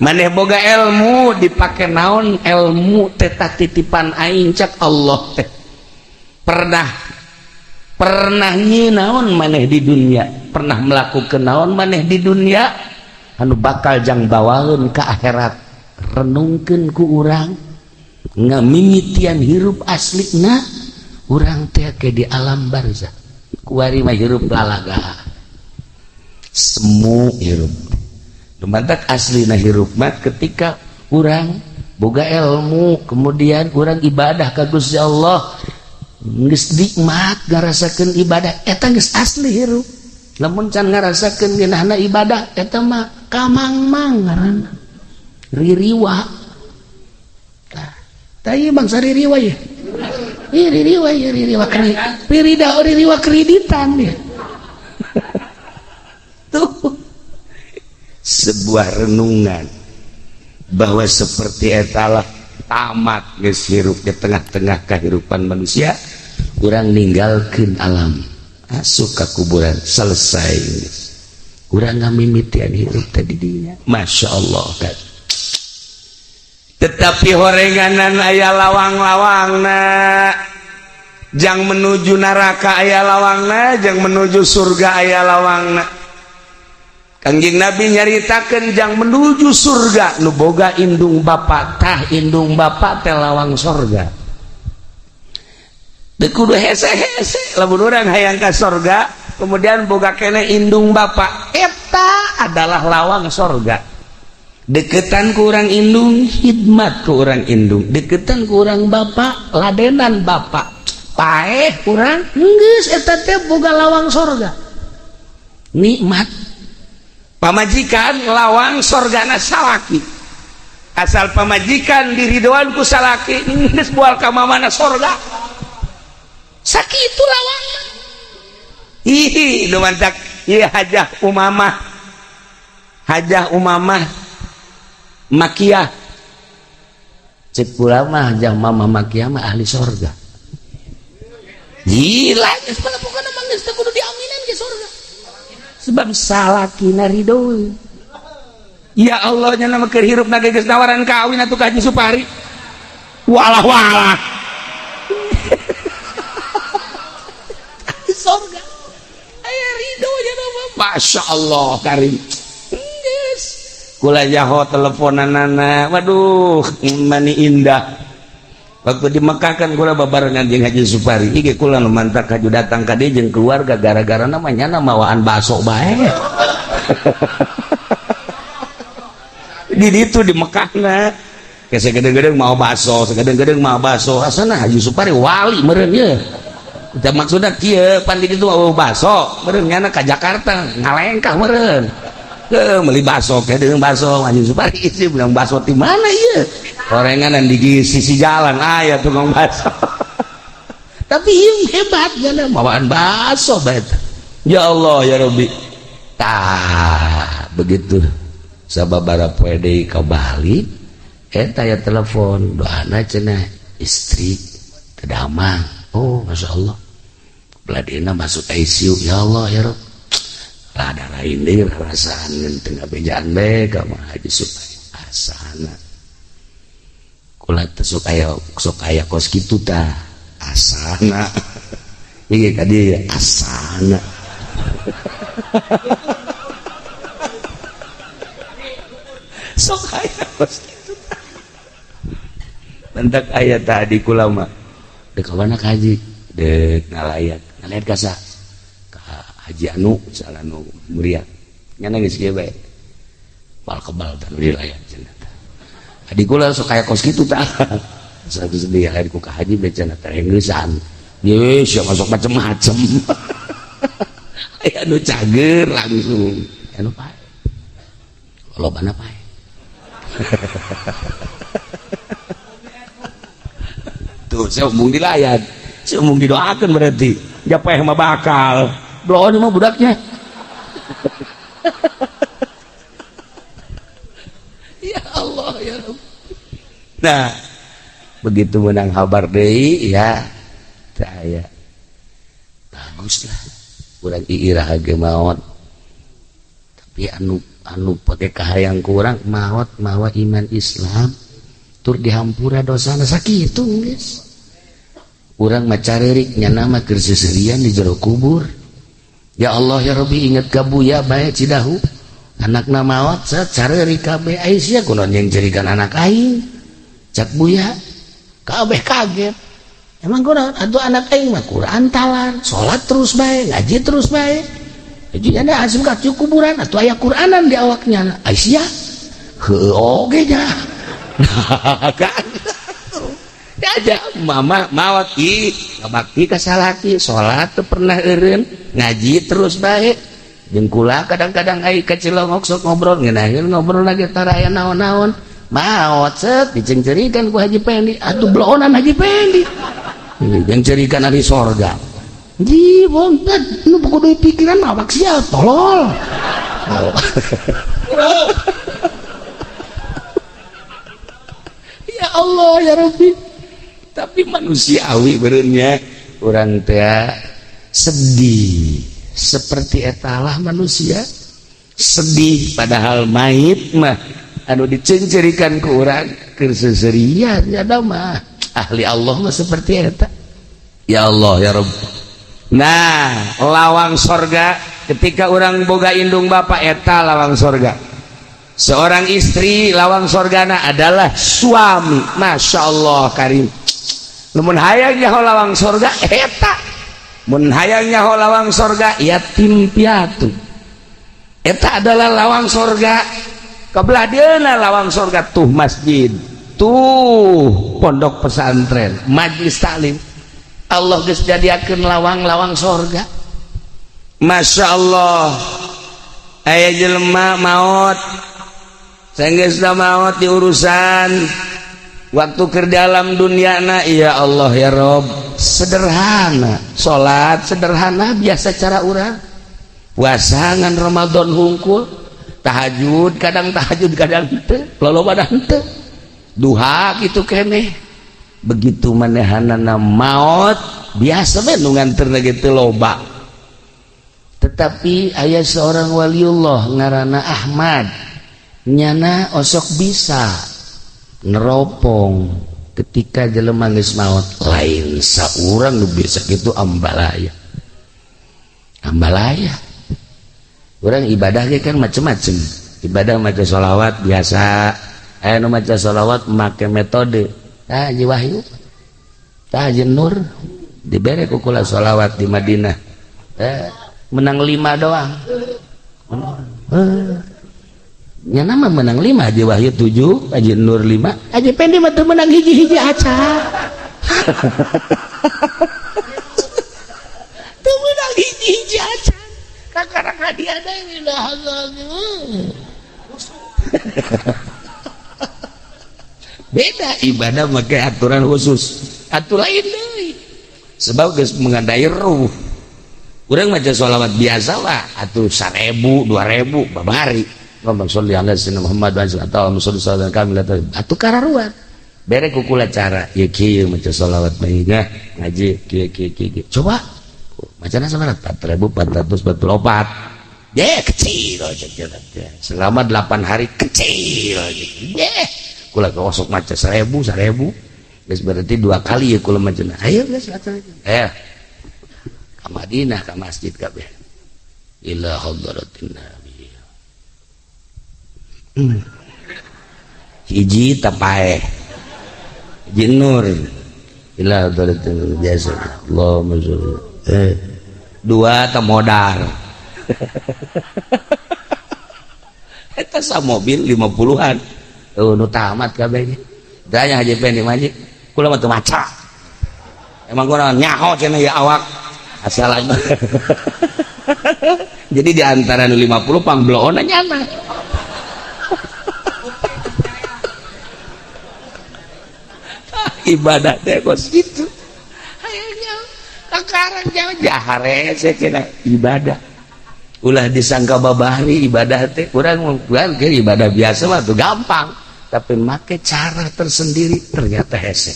Maneh boga ilmu dipake naon ilmu teh titipan aing cak Allah teh. Pernah pernah naon maneh di dunia, pernah melakukan naon maneh di dunia anu bakal jang bawaeun ka akhirat. Renungkeun ku urang ngamimitian hirup aslina urang teh ke di alam barzah. Kuari mah hirup lalaga. Semu hirup. Lumantak aslina hirup mah ketika urang boga ilmu, kemudian urang ibadah ka Gusti Allah, geus nikmat ngarasakeun ibadah eta geus asli hirup. Lamun can ngarasakeun ngeunahna ibadah eta mah kamangmang ngaranna. Ririwa. Tah, tah ieu bangsa ririwa ye. Ih ririwa ye, ririwa kredit. Ririda ririwa kreditan ya. Tuh. Sebuah renungan bahwa seperti etalah tamat geus hirup di tengah-tengah kehidupan manusia, urang ninggalkeun alam asup ka kuburan selesai geus. Urang ngamimitian hirup teh di dinya. Masya Allah kan. Tetapi horenganan aya lawang-lawangna, jang menuju neraka aya lawangna, jang menuju surga aya lawangna. Kangjeng Nabi nyaritakeun jang menuju surga nu boga indung bapak, tah indung bapak teh lawang sorga. Teu kudu hese-hese lamun urang hayang ka sorga kemudian boga kene indung bapak, eta adalah lawang sorga. Deketan ku urang indung, khidmat ku urang indung, deketan ku urang bapak, ladenan bapak, paeh urang geus eta teh boga lawang sorga. Nikmat pamajikan lawang sorgana salaki, asal pamajikan diridoan ku salaki geus bual ka mamana sorga. Sakitu lawang. Ih nu mantak ieu Hajah Umamah, Hajah Umamah Makiyah. Cek kula mah Hajah Mama Makiyah mah ahli sorga. Gila geus pokona mah geus teu kudu diaminan ke sorga. Sebab salakina ridho. Ya Allah nya nama keur hirup na geus nawaran kawin atuh ka Haji Supari. Walah walah. Sorga. Aya ridho nya nama. Masya Allah karim. Geus. Kula jaho teleponanana. Waduh, mani indah. Waktu di Mekah kan kula babarengan jeung Haji Supari. Ieu kula nu mantak haju datang ka dieu jeung keluarga gara-gara namanya mawaan baso bae. Di ditu di Mekahna. Ke sagedeng-gedeng mau baso, sagedeng-gedeng mau baso. Asana Haji Supari wali meureun ye. Tah maksudna kieu, pan di ditu mau baso, meureun nyana ka Jakarta ngalengkah meureun. Heuh meuli baso, kedeung baso Haji Supari sih bilang baso di mana ieu? Orenganan di sisi jalan aya tukang bakso. Tapi ieu hebat jana bawaan bakso bae. Ya Allah ya Rabbi. Tah begitu sababara poe deui ka Bali eta ya telepon doana cenah istri teu damang. Oh Masya Allah. Beladina masuk ICU ya Allah ya Rabb. Rada lain deui rasaan teu ngabejaan bae ka Haji Supari asana. Kula teh sok aya kos kitu tah asana. Ieu ka dieu asana. Sok aya kos kitu tah. Bentak aya tadi kula mah. Deuk ka mana ka haji? Deuk ngalayat. Ngalayat ka saha? Ka Haji Anu, salanu muria. Nyana geus kieu bae. Bal kebal tah dilayat cenah. Adik kula sok aya kos kitu tah. Satu sedih lain ku ka haji becana teh geusan. Ye, sia masuk macem-macem. Aya nu cager langsung. Anu pae. Lobana pae. Tuh, saya umung dilayat. Saya umung didoakeun berarti. Ja paeh mah bakal. Bloon mah budaknya. Ya Allah ya Rabb. Nah, begitu menang kabar deui ya saya baguslah urang iirah ge maot. Tapi anu Anu pake kahayang kurang maot mawa iman Islam tur dihampura dosana sakitu geus. Urang mah carerik nyana mah keur seserian di jero kubur. Ya Allah ya Rabbi inget ka Buya bae Cidahu. Anakna maot set carerik kabeh ai sia kunaon yang jerikan anak aing. Cak Buya kabeh kaget. Emang kunaon atuh anak aing mah Quran talar, salat terus bae, ngaji terus bae. Jadi ada asup ka kuburan atuh aya Quranan di awaknya. Ai sia heueuh oge nya. Kan aja mama maot ih ngabakti ka salaki, salat teu pernah eureun, ngaji terus bae. Jeung kula kadang-kadang ai ka Cilongok sok ngobrol ngeunaheun ngobrol lagi tara aya naon-naon. Maot set diceungceurikan ku Haji Pendi, atuh bloonan Haji Pendi. Yang cerikan ari sorga. Ji bontet nu kudu pikiran awak sia tolol. Ya Allah ya Rabbi. Tapi manusiawi beureunya urang teh sedih. Seperti etalah manusia sedih padahal mayit mah anu diceungceurikan ku urang keur seserian nya mah. Ahli Allah mah seperti eta. Ya Allah ya Rabb. Nah, lawang sorga ketika orang boga indung bapak eta lawang sorga. Seorang istri lawang sorgana adalah suami. Masya Allah karim. Lamun hayang nyaho lawang sorga eta. Mun hayang nyaho lawang sorga yatim piatu. Eta adalah lawang sorga. Kebelah dieuna lawang sorga tuh masjid, tuh pondok pesantren, majlis taklim. Allah geus jadiakeun lawang-lawang sorga. Masya Allah. Aya jelema maot, sanggeusna maot diurusan waktu keur dalam duniana, ya Allah ya Rob, sederhana, salat sederhana biasa cara urang, puasa ngan Ramadan hungkul, tahajud kadang henteu, loloba henteu, duha kitu keneh. Begitu manehanana maot biasa we nu nganterna ge teu loba. Tetapi aya seorang waliullah ngaranna Ahmad, nyana osok bisa neropong ketika jelema geus maot. Lain saurang nu biasa kitu ambalaya. Ambalaya. Urang ibadah ge kan macem-macem. Ibadah maca sholawat biasa. Aya nu maca sholawat make metode. Tah Haji Wahyu, tah Haji Nur dibere ku kula sholawat di Madinah. Menang 5 doang. Nya nama menang 5, Haji Wahyu 7, Haji Nur 5, Haji Pendi mah teu menang hiji-hiji aca. Teu menang hiji-hiji aca. Kakarang hadiah deui lah. Beda ibadah make aturan khusus, aturan lain deui. Sebab geus mengandai ruh. Urang maca sholawat biasa lah, atuh 1000, 2000 babari. Allahumma sholli ala sayyidina Muhammad wa ala alihi wa sahbihi. Atuh kararuan. Bere ku kula cara, ieu kieu maca sholawat bae ngaji kieu kieu kieu. Coba macana sabaraha? 4444. Ye kecil cek. Selama 8 hari kecil. Ye kula gosok maca 1000 1000. Geus berarti 2 kali ya kula macana. Ayo geus laksanakeun. Ka Madinah ka masjid kabeh. Ila hadratin nabi. Hiji tapaeh. Hiji nur. Ila hadratin biasa. Allahumma sholli. 2 tamodar. Eta sa mobil 50-an. Nu tamat kabeh. Tanya Haji Pendi mah kula mah teu maca. Emang kula nyaho cenah ya awak. Asal aja. Jadi di antara nu 50 pangbloona nyana. Ibadah teh kos kitu. Hayang kakarang jangan jahare cenah ibadah. Ulah disangka babari ibadah teh urang mah ibadah biasa mah tuh gampang, tapi make cara tersendiri ternyata hese.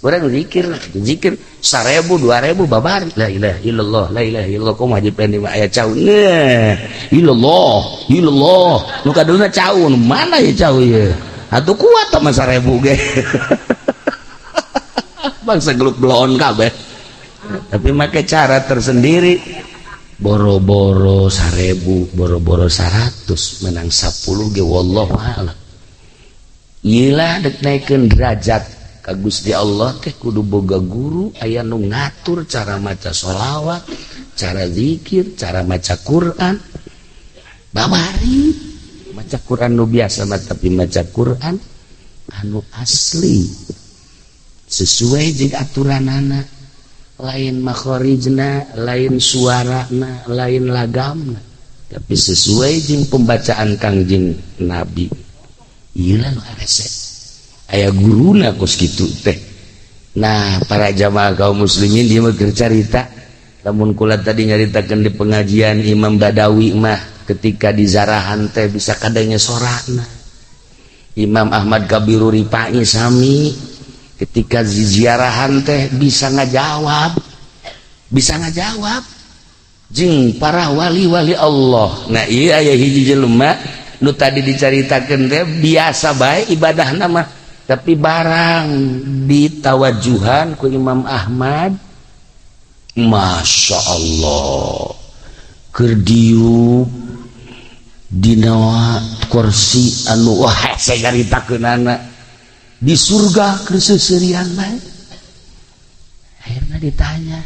Urang zikir, zikir 1000 2000 babari la ilaha illallah la ilaha illallah kumaha Haji Pendi mah aya cau. Nah, illallah, illallah. Nu kaduna cau, nu mana ya cau ieu? Atuh kuat mah 1000 ge. Bangsa geluk bloon kabeh. Tapi make cara tersendiri. Boro-boro 1000, boro-boro 100 menang 10 ge wallahu a'lam. Iyalah dek naikeun derajat ka Gusti Allah teh kudu boga guru aya nu ngatur cara maca sholawat, cara zikir, cara maca Quran. Babari maca Quran nu biasa mah tapi maca Quran anu asli sesuai jeung aturanana, lain makhorijna, lain suarana, lain lagamna, tapi sesuai jeung pembacaan Kangjeng Nabi. Ieu lah nu hese aya guruna kos kitu teh. Nah, para jamaah kaum muslimin dia mah keur carita, lamun kula tadi nyaritakeun di pengajian Imam Badawi mah ketika di zarahan teh bisa kadangnya sorana. Imam Ahmad Kabiru Ripai sami ketika ziarahan teh bisa ngajawab, bisa ngajawab jeung para wali-wali Allah. Nah, ieu aya hiji jelema nu tadi dicaritakeun teh biasa bae ibadahna mah, tapi barang ditawajuhan ku Imam Ahmad, Masya Allah, keur diuk dina kursi anu wah hese nyaritakeunana di surga keur seuseurian bae. Akhirna ditanya,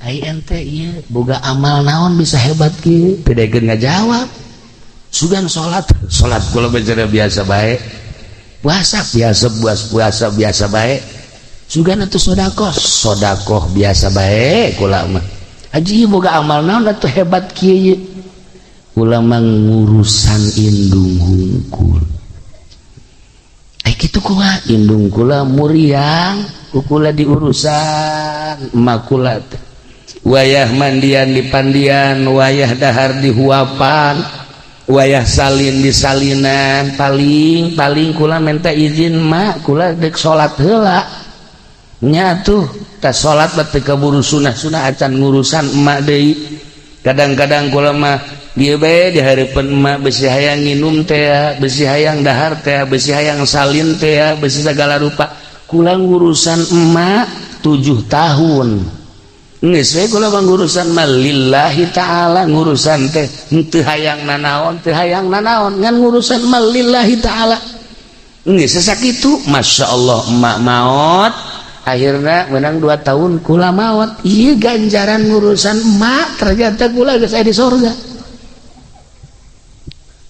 ai ente ieu boga amal naon bisa hebat kieu? Teu daekeun ngajawab. Sugan salat, salat kula bicara biasa bae. Puasa biasa, puasa biasa bae. Sugan atuh sedekah, sedekah biasa bae kula mah. Haji ieu boga amal naon atuh hebat kieu? Kula mah ngurusan indung hungkul. Ai kitu kumaha? Indung kula muriang, ku kula diurusan emak kula teh. Wayah mandian di pandian, wayah dahar di huapan, wayah salin di salinan, paling paling kula minta izin mak kula dek salat heula. Nya tuh tas salat mah teu kaburu sunah-sunah acan ngurusan emak deui. Kadang-kadang kula mah dieu bae di hareupeun emak besi hayang nginum teh, besi hayang dahar teh, besi hayang salin teh, besi segala rupa. Kula ngurusan emak 7 tahun. Geus we kula mah ngurusan mah lillahi ta'ala, ngurusan teh henteu hayang nanaon, teu hayang nanaon, ngan ngurusan mah lillahi ta'ala. Geus sakitu, Masya Allah emak maot, akhirna menang 2 tahun kula maot. Ieu ganjaran ngurusan emak ternyata kula geus aya di sorga.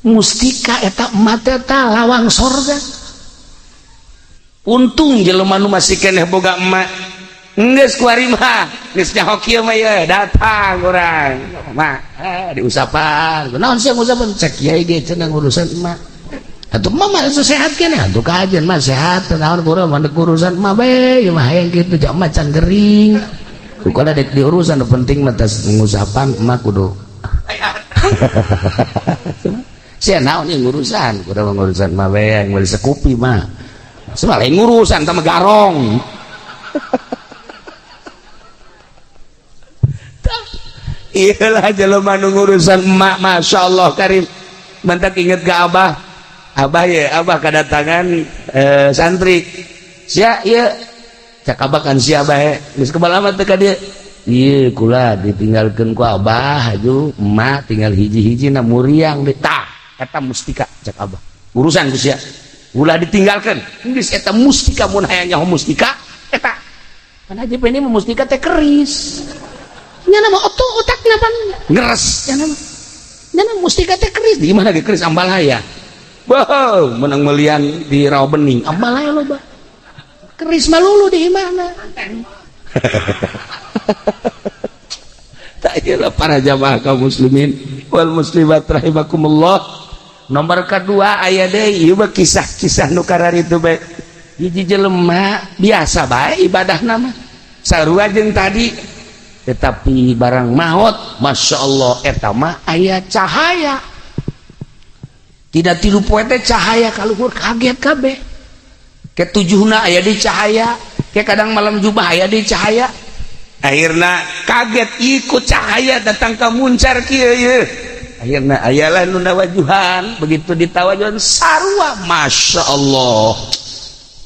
Mustika eta emak teh lawang sorga. Untung jelema nu masih keneh boga emak. Geus kuari mah, geus nyaho kieu mah ye, datang urang. Mak, diusapan. Naon sih ngusapan? Cek kiai ge cenah ngurusan emak. Atuh emak mah sehat keneh, atuh kajen mah sehat, naon kurang mah urusan emak bae, ieu mah hayang kitu jak emak can gering. Kukala dek diurusan nu penting mah tas ngusapan emak kudu. Sia naon ieu ngurusan, kudu ngurusan emak bae yang meuli sekupi mah. Semua lain ngurusan tah garong. Iyalah jelema nu ngurusan emak, Masya Allah karim. Mantak inget ke abah, abah ya, abah kedatangan santri. Sia ieu cak abah kan sia bae, geus kebal amat teh ka dieu. Ieu kula ditinggalkeun ku abah aju emak tinggal hiji-hiji na muriang deui. Tah, eta mustika cak abah. Urusan ku sia. Ulah ditinggalkeun. Geus eta mustika mun hayang nyaho mustika eta. Kan haji ini mah mustika teh keris. Nya nama oto otakna pan ngeres nya nama. Nya nama mustika teh keris di mana ge keris ambalaya. Wow, menang melian di Rawa Bening ambalaya loba. Keris mah lulu di mana? Tak iyalah para jamaah kaum muslimin wal muslimat rahimakumullah. Nomor kedua aya deui ieu mah kisah-kisah nu kararitu bae. Hiji jelema biasa bae ibadahna mah. Sarua jeung tadi. Tetapi barang maot, Masya Allah eta mah aya cahaya. Tidak tilu poe teh cahaya kaluhur kaget kabeh. Ketujuhna aya di cahaya, Kayak kadang malam jubah aya di cahaya. Akhirna kaget ikut cahaya datang ke muncar kieu ye. Akhirna ayalah nu nawajuhan, begitu ditawajuhan sarua, Masya Allah.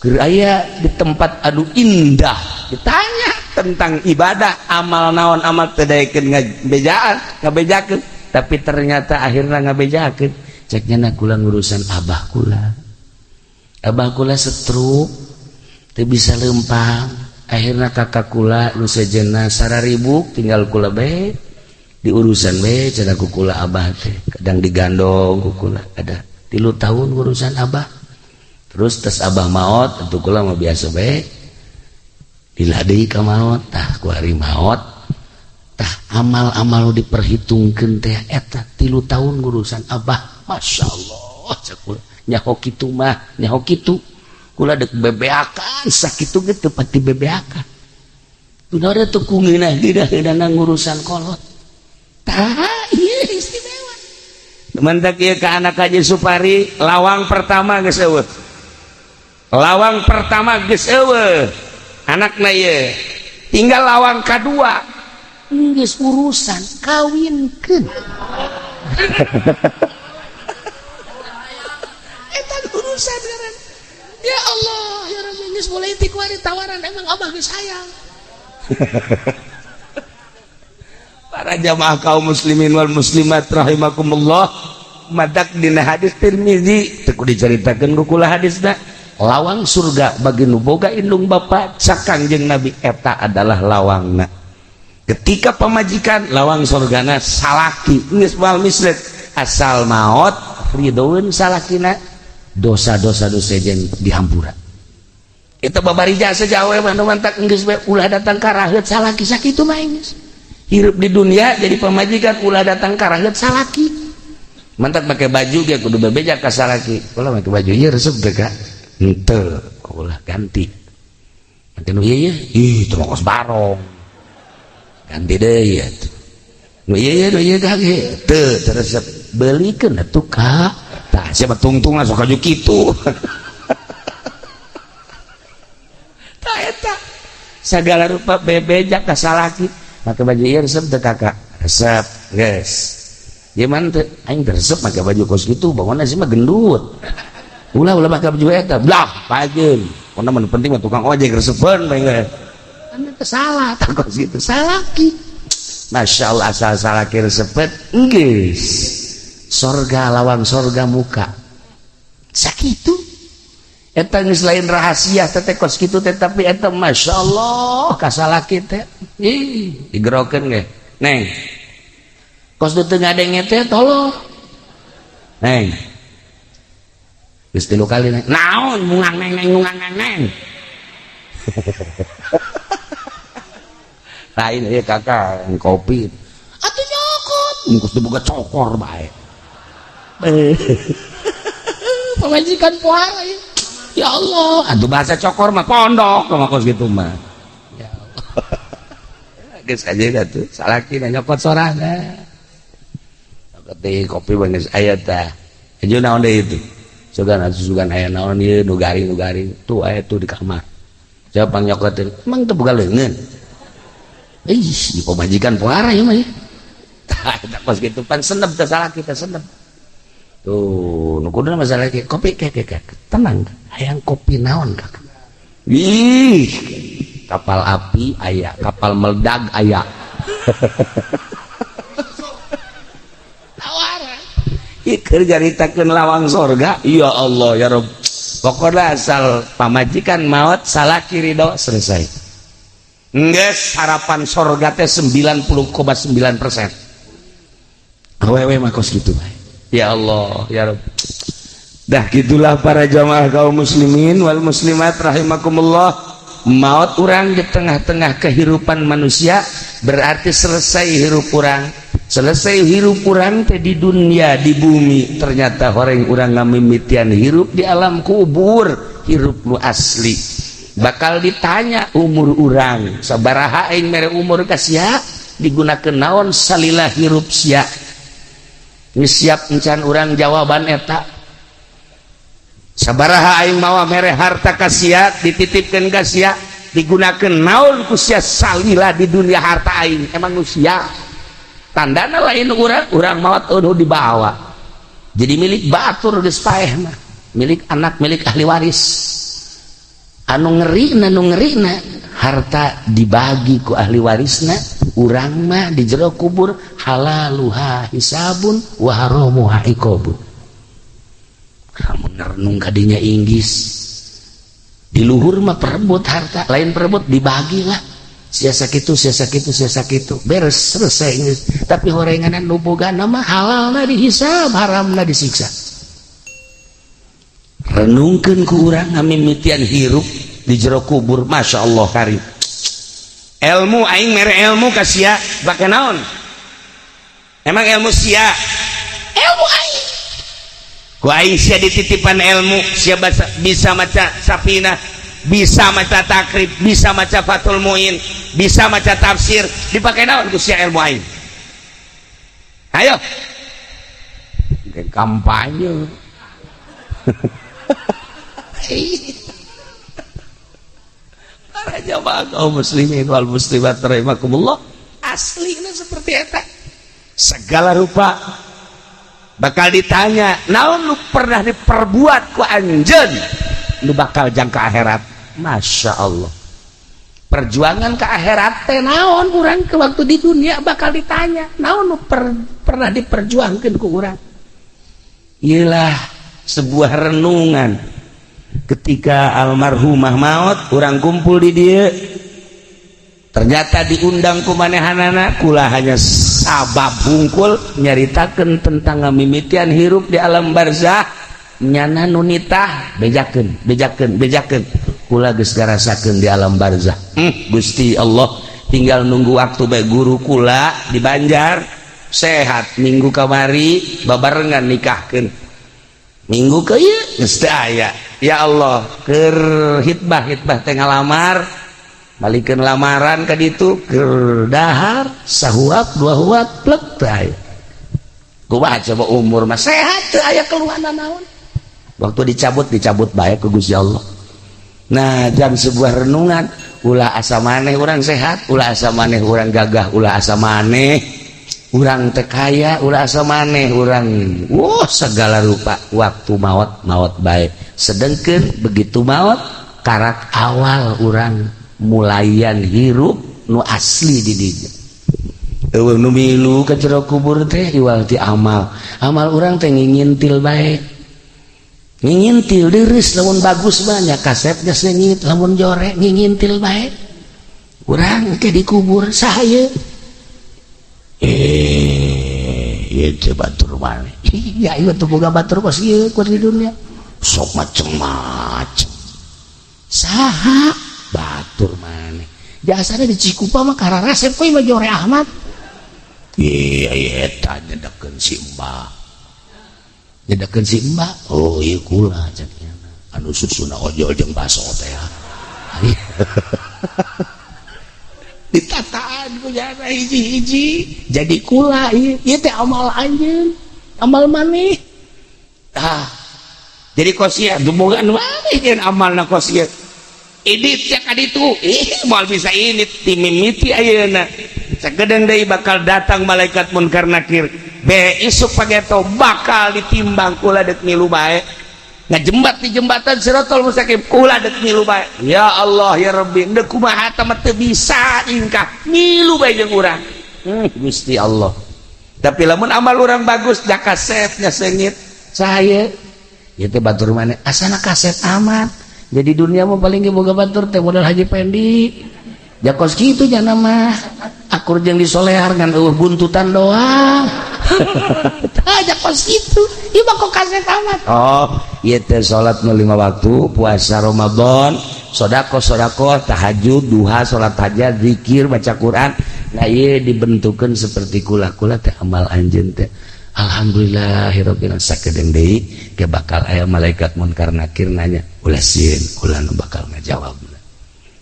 Keur aya di tempat anu indah, ditanya tentang ibadah, amal naon amal teu daekeun ngabejaan, ngabejakeun, tapi ternyata akhirna ngabejakeun. Cek nya kula ngurusan abah kula. Abah kula stroke, teu bisa lempang. Akhirna kakak kula nu sejenna sararibuk tinggal kula bae diurusan we cenah ku kula abah teh, kadang digandong ku kula, ada 3 tahun urusan abah. Terus tes abah maot atuh kula mah biasa bae lila deui ka maot. Tah ku hari maot tah amal-amal nu diperhitungkeun teh eta 3 tahun ngurusan abah. Masya Allah, cek kula nyaho kitu mah, nyaho kitu kula dek bebeakan sakitu ge teu pati bebeakan. Tunara teu ku ngeunah geunah ngurusan kolot. Tah ieu istimewa. Mantak ieu ka anak Haji Supari, lawang pertama geus eueuh. Lawang pertama geus eueuh. Anakna ieu tinggal lawang kadua geus urusan kawinkeun. Eta urusan ngaran. Ya Allah, ya Rabbi, geus mulai ti kuari tawaran emang abah geus hayang. Para jamaah kaum muslimin wal muslimat rahimakumullah, madak dina hadis Tirmizi teu kudu dicaritakeun ku kula hadisna. Lawang surga bagi nu boga indung bapa cak Kangjeng Nabi eta adalah lawangna. Ketika pamajikan lawang surgana salaki geus moal mislet, asal maot ridoeun salakina, dosa-dosa nu sejen dihampura. Eta babari jasa jawe mah nu mantak geus we ulah datang ka raheut salaki sakitu mah geus. Hirup di dunia jadi pamajikan ulah datang ka raheut salaki. Mantak make baju ge kudu bebeja ka salaki. Ulah make baju ieu resep teu ka? Henteu, ulah ganti. Make nu ieu ieu, ih teu kos barong. Ganti deui atuh. Nu ieu ieu nu ieu kage teu resep. Beulikeun atuh ka. Tah siapa tungtung lah sok aju kitu. Tah eta sagala rupa bebeja ka salaki. Make baju ieu resep teu kakak? Resep, geus. Gimana teu? Aing teu resep make baju kos kitu, bangunna sih mah gendut. Ulah ulah make baju eta, blah, pajeun. Pokona mah nu penting mah tukang ojek resepeun bae geus. Kan teu salah tah kos kitu, salaki. Masya Allah asal salaki resepeun geus. Sorga lawang sorga muka. Sakitu. Eta geus lain rahasia teh kos kitu teh, tapi eta Masya Allah ka salaki teh. Ih, digerokeun ge. Neng. Kos nu teu ngadenge teh tolong. Neng. Geus 3 kali neng. Naon mungang neng neng mungang neng neng. Lain ieu kakak kopi. Atuh nyokot. Geus diboga cokor bae. Pamajikan puara ya. Ya Allah, atuh bahasa cokor mah pondok mah kos gitu mah. Ya Allah. Geus aja atuh salaki nyokot sorangan. Nyokot deui kopi mah geus aya tah. Hayu naon deui itu? Sugan atuh sugan aya naon ieu nu garing-garing tuh aya tuh di kamar. Siapa nyokotin? Emang teu boga leungeun. Ih, di pamajikan puara ieu mah ya. Tah eta kos kitu pan senep teh salaki teh senep. Tuh, nu kuduna masalah ge kopi ke ke tenang, hayang kopi naon kakak. Ih, kapal api aya, kapal meledak aya. Tawaran. Ieu keur nyaritakeun lawang sorga, ya Allah ya Rabb. Pokoknya asal pamajikan maot salaki ridho selesai. Geus harapan sorga teh 90,9%. Awewe mah kos kitu bae. Ya Allah ya Rabb. Dah gitulah para jamaah kaum muslimin wal muslimat rahimakumullah. Maut urang di tengah-tengah kehidupan manusia berarti selesai hirup urang. Selesai hirup urang teh di dunia di bumi, ternyata horeng urang ngamimitian hirup di alam kubur, hirup nu asli. Bakal ditanya umur urang, sabaraha aing mere umur ka sia, digunakeun naon salila hirup sia. Geus siap encan urang jawaban eta. Sabaraha aing mawa mere harta ka sia, dititipkeun ka sia, Digunakan naon ku sia salila di dunia harta aing? Emang nu sia tandana lain urang, urang maot eueuh dibawa jadi milik batur, geus paeh mah, milik anak, milik ahli waris. Anu ngerina, nu ngerina, harta dibagi ku ahli warisna, urang mah di jero kubur halaluha hisabun wa haramuha iqabun. Lamun renung kadinya, inggis di luhur mah perebut harta, lain perebut, dibagi lah, sia sakitu, sia sakitu, sia sakitu, beres, selesai geus. Tapi horenganan nu bogana mah halalna dihisab, haramna disiksa. Renungkeun ku urang ngamimitian hirup di jero kubur. Masya Allah karim, ilmu aing mere ilmu ka sia bake naon? Emang ilmu sia? Ilmu aing, ku aing sia dititipan ilmu. Sia bisa maca Safinah, bisa maca Takrib, bisa maca Fathul Muin, bisa maca tafsir. Dipakai naon ku sia ilmu aing? Ayo kampanye. Para jamaah kaum muslimin wal muslimat rahimakumullah, aslinya seperti eta. Segala rupa bakal ditanya, naon lu pernah diperbuat ku anjeun lu bakal jangka akhirat. Masya Allah, perjuangan ke akhirat teh naon urang ke waktu di dunia bakal ditanya, naon lu pernah diperjuangkan ku urang. Iyalah, sebuah renungan ketika almarhumah maut, urang kumpul di dia, ternyata diundang ku manehanana. Kula hanya sabab hungkul nyaritakeun tentang ngamimitian hirup di alam barzah. Nyana nunitah, bejakeun, bejakeun, bejakeun, kula geus ngarasakeun di alam barzah. Gusti Allah, tinggal nunggu waktu bae. Guru kula di Banjar sehat, minggu kamari babarengan nikahkeun, minggu ke ieu geus teu aya. Ya Allah, keur hitbah, hitbah teh ngalamar, balikeun lamaran ka ditu, keur dahar sahuap dua huap, plek, teu aya. Kumaha coba, umur mah sehat, teu aya keluhan naon. Waktu dicabut, dicabut bae ku Gusti Allah. Nah, jam sebuah renungan, ulah asa maneh urang sehat, ulah asa maneh urang gagah, ulah asa maneh urang teh kaya, ulah asa maneh urang wah segala rupa. Waktu maut, maut bae. Sedengkeun begitu maut, karak awal urang mulayan hirup nu asli di dinya. Eueuh nu milu ka jero kubur teh iwal ti amal. Amal urang teh ngingintil bae, ngingintil deres. Lamun bagus banyak kasep geus leungit, lamun jore ngingintil bae. Urang ke dikubur, saha? Eh, ieu teh batur maneh. Iya, ieu teh boga batur kos ieu keur di dunia sok macem-macem. Saha batur maneh? Jasana di Cikupa mah kararasep kok mah jore Ahmad. Iya, iya, eta nyedekeun si Mbah, nyedekeun si Mbah. Oh iya, kula cek anu susuna ojol jeung baso teh ditataan ku jana hiji-hiji jadi kula. Ieu teh amal anjeun, amal maneh. Ah, jadi kos ieu dumungan maneh jeung amalna kos ieu ini cek kaditu, ih, moal bisa ini timimiti ayeuna. Sagedeung deui bakal datang malaikat Munkar Nakir be isuk pageto, bakal ditimbang. Kula dek milu bae, ngajembat di jembatan Sirotol Mustaqim, kula dek milu bae. Ya Allah ya Rabbi, dek kumaha mah teu bisa ingkah, milu bae jeung urang. Gusti Allah, tapi lamun amal urang bagus, jakasepnya sengit saya ieu teh batur maneh, asana kasep amat. Jadi dunia mah paling ge boga batur teh modal Haji Pendi jakos kitu nya mah, akur jeung disolehar, ngan eueuh buntutan doang. Tah, jakos kitu ieu mah, kok kasep amat. Oh, ieu teh salat nu lima waktu, puasa Ramadan, sedekah, sedekah, tahajud, duha, salat hajat, zikir, baca Quran. Nah, ieu dibentukeun seperti kula-kula teh amal anjeun teh. Alhamdulillahirabbil alamin. Sakedeung deui ke bakal aya malaikat Munkar Nakir nanya, ulah sieun, kula nu bakal ngajawabna.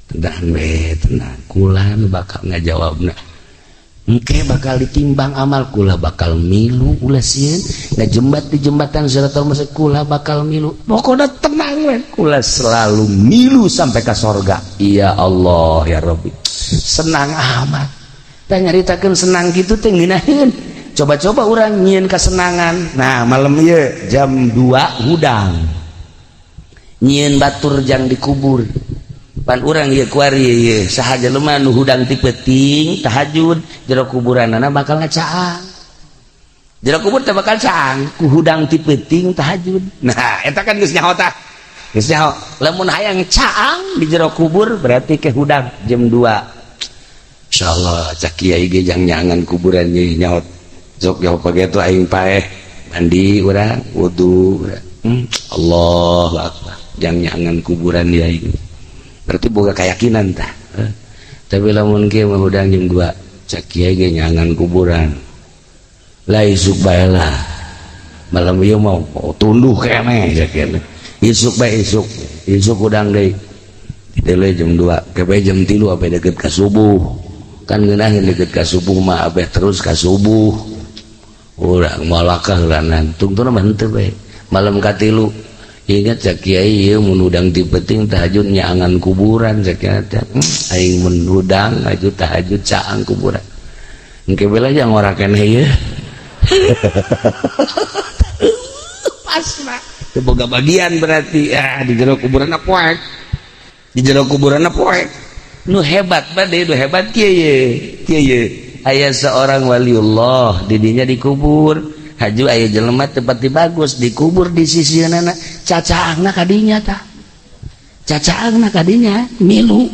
Tenang we, tenang, kula nu bakal ngajawabna. Engke bakal ditimbang amal kula bakal milu ulah sieun ngajembat di jembatan siratal mustaqim kula bakal milu. Pokona tenang we, kula selalu milu sampai ka sorga. Ya Allah ya Rabbi. Senang amat. Tah nyaritakeun senang kitu teh ngeunaheun. Coba-coba urang nyieun kasenangan. Nah, malam ieu jam 2 hudang. Nyieun batur jang dikubur. Pan urang ieu kuari ieu saha jelema nu hudang ti peuting tahajud jero kuburanana bakal ngacaang. Jero kubur teh bakal caang ku hudang ti peuting tahajud. Nah, eta kan geus nyaho tah. Geus nyaho. Lamun hayang caang di jero kubur berarti ke hudang jam 2. Insyaallah cak kiai ge jang nyangan kuburan ye nyaho. Sok nyaho pageto aing paeh mandi urang wudu urang. Allahu akbar. Jang nyangan kuburan dia aing. Berarti boga keyakinan tah. Tapi lamun kieu mah hudang jam 2 cak kiai ge nyangan kuburan. Lah isuk bae lah. Malam ieu mah tunduh keneh cak kiai. Isuk bae isuk. Isuk hudang deui. Ditele jam 2, ke bae jam 3 abe deket ka subuh. Kan ngeunaheun deket ka subuh mah abe terus ka subuh. Urang malakah heulanan. Tungtuna mah henteu bae. Malam katilu ingat cak kiai ieu mun hudang ti peuting tahajud nyaangan kuburan cak kiai teh. Aing mun hudang aju tahajud caang kuburan. Engke bae lah jang ora keneh ieu. Pas mah teu boga bagian berarti ah di jero kuburan poek. Di jero kuburan poek. Nu hebat bade nu hebat kieu ye. Kieu ye. Aya seorang waliullah didinya dikubur. Haju aya jelema teu pati bagus dikubur di sisieunana cacaangna kadinya tah. Cacaangna kadinya milu.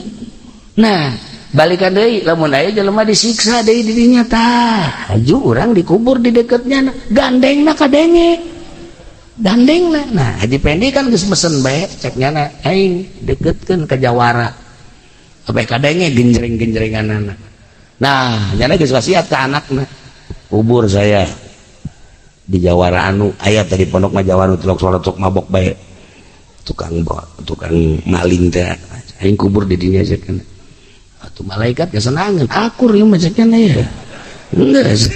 Nah, balikan deui lamun aya jelema disiksa deui didinya tah. Haju urang dikubur di deketnya gandengna kadenge. Gandengna. Nah, Haji Pendi kan geus mesen bae cek nyana aing deketkeun ka jawara. Abeh kadenge genjreng-genjrenganana. Nah, nyana geus wasiat ka anakna. Kubur saya di jawara anu aya tadi pondok mah jawara tilok salat sok mabok bae. Tukang tukang maling teh aing kubur di dinya cek. Atuh malaikat kesenangan akur ieu mah cek nya ya. Geus.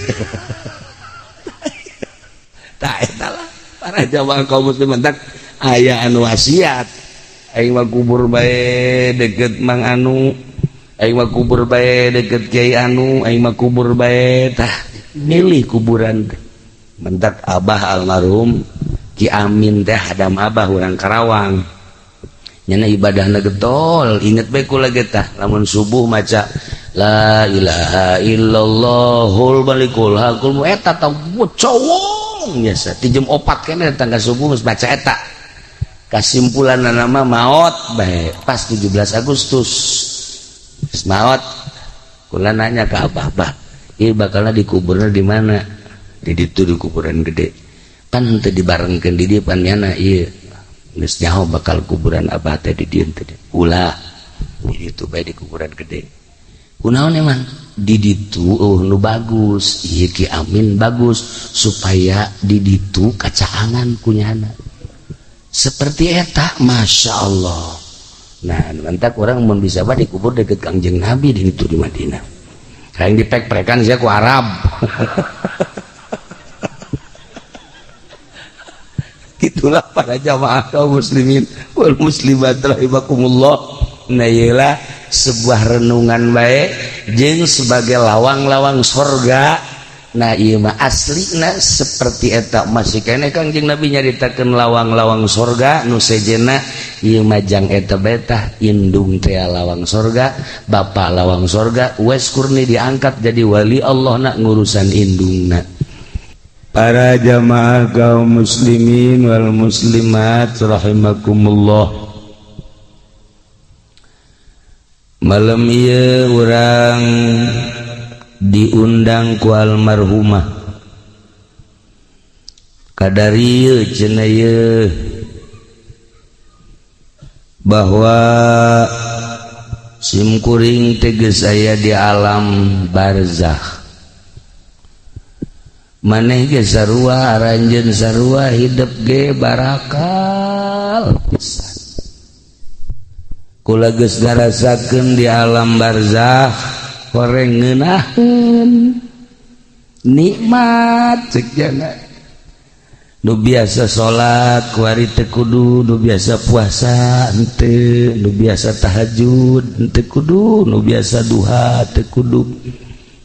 Tah eta lah para jamaah kaum muslimin tak aya anu wasiat aing mah kubur bae deket Mang Anu, aing mah kubur bae deket Kiai Anu, aing mah kubur bae tah milih kuburan teh. Mentak abah almarhum Ki Amin teh hadam abah urang Karawang. Nyana ibadahna getol, inget bae kula ge tah lamun subuh maca la ilaha illallahul malikul hakul eta tah cowong biasa ti jam 4 keneh datang ka subuh geus maca eta. Kasimpulanna mah maot bae pas 17 Agustus. Geus maot kula nanya ka abah, "Bah, ieu bakalna dikuburna di mana?" Di ditu di kuburan gede. Pan henteu dibarengkeun di dieu pan nyana ieu. Geus nyaho bakal kuburan abah teh di dieu teh. Ulah di ditu bae di kuburan gede. Kunaon emang? Di ditu eueuh nu bagus, ieu Ki Amin bagus supaya di ditu kacaangan ku nyana. Seperti eta, Masya Allah. Nah, mantak orang mun bisa mah dikubur deket Kangjeng Nabi di ditu di Madinah. Hayang dipek-pekan sia ku Arab. Itulah para jamaah kaum muslimin wal muslimat rahimakumullah. Nah, iyalah sebuah renungan baik jeung sebagai lawang-lawang sorga. Nah, ieu mah aslina seperti eta masih keneh Kangjeng Nabi nyaritakeun lawang-lawang sorga nu sejenna ieu mah jang eta bae tah indung teh lawang sorga, bapa lawang sorga, Uwais Qarni diangkat jadi wali Allah na ngurusan indungna. Para jamaah kaum muslimin wal muslimat rahimakumullah. Malam ieu urang diundang ku almarhumah. Kadari ieu cenah ieu bahwa simkuring teh geus aya di alam barzakh. Maneh ge sarua aranjeun sarua hidup ge barakal pisan. Kula geus ngarasakeun di alam barzakh Horeng ngeunaheun nikmat cek jana. Nu biasa salat kuari teu kudu, nu biasa puasa henteu, nu biasa tahajud henteu kudu, nu biasa duha teu kudu,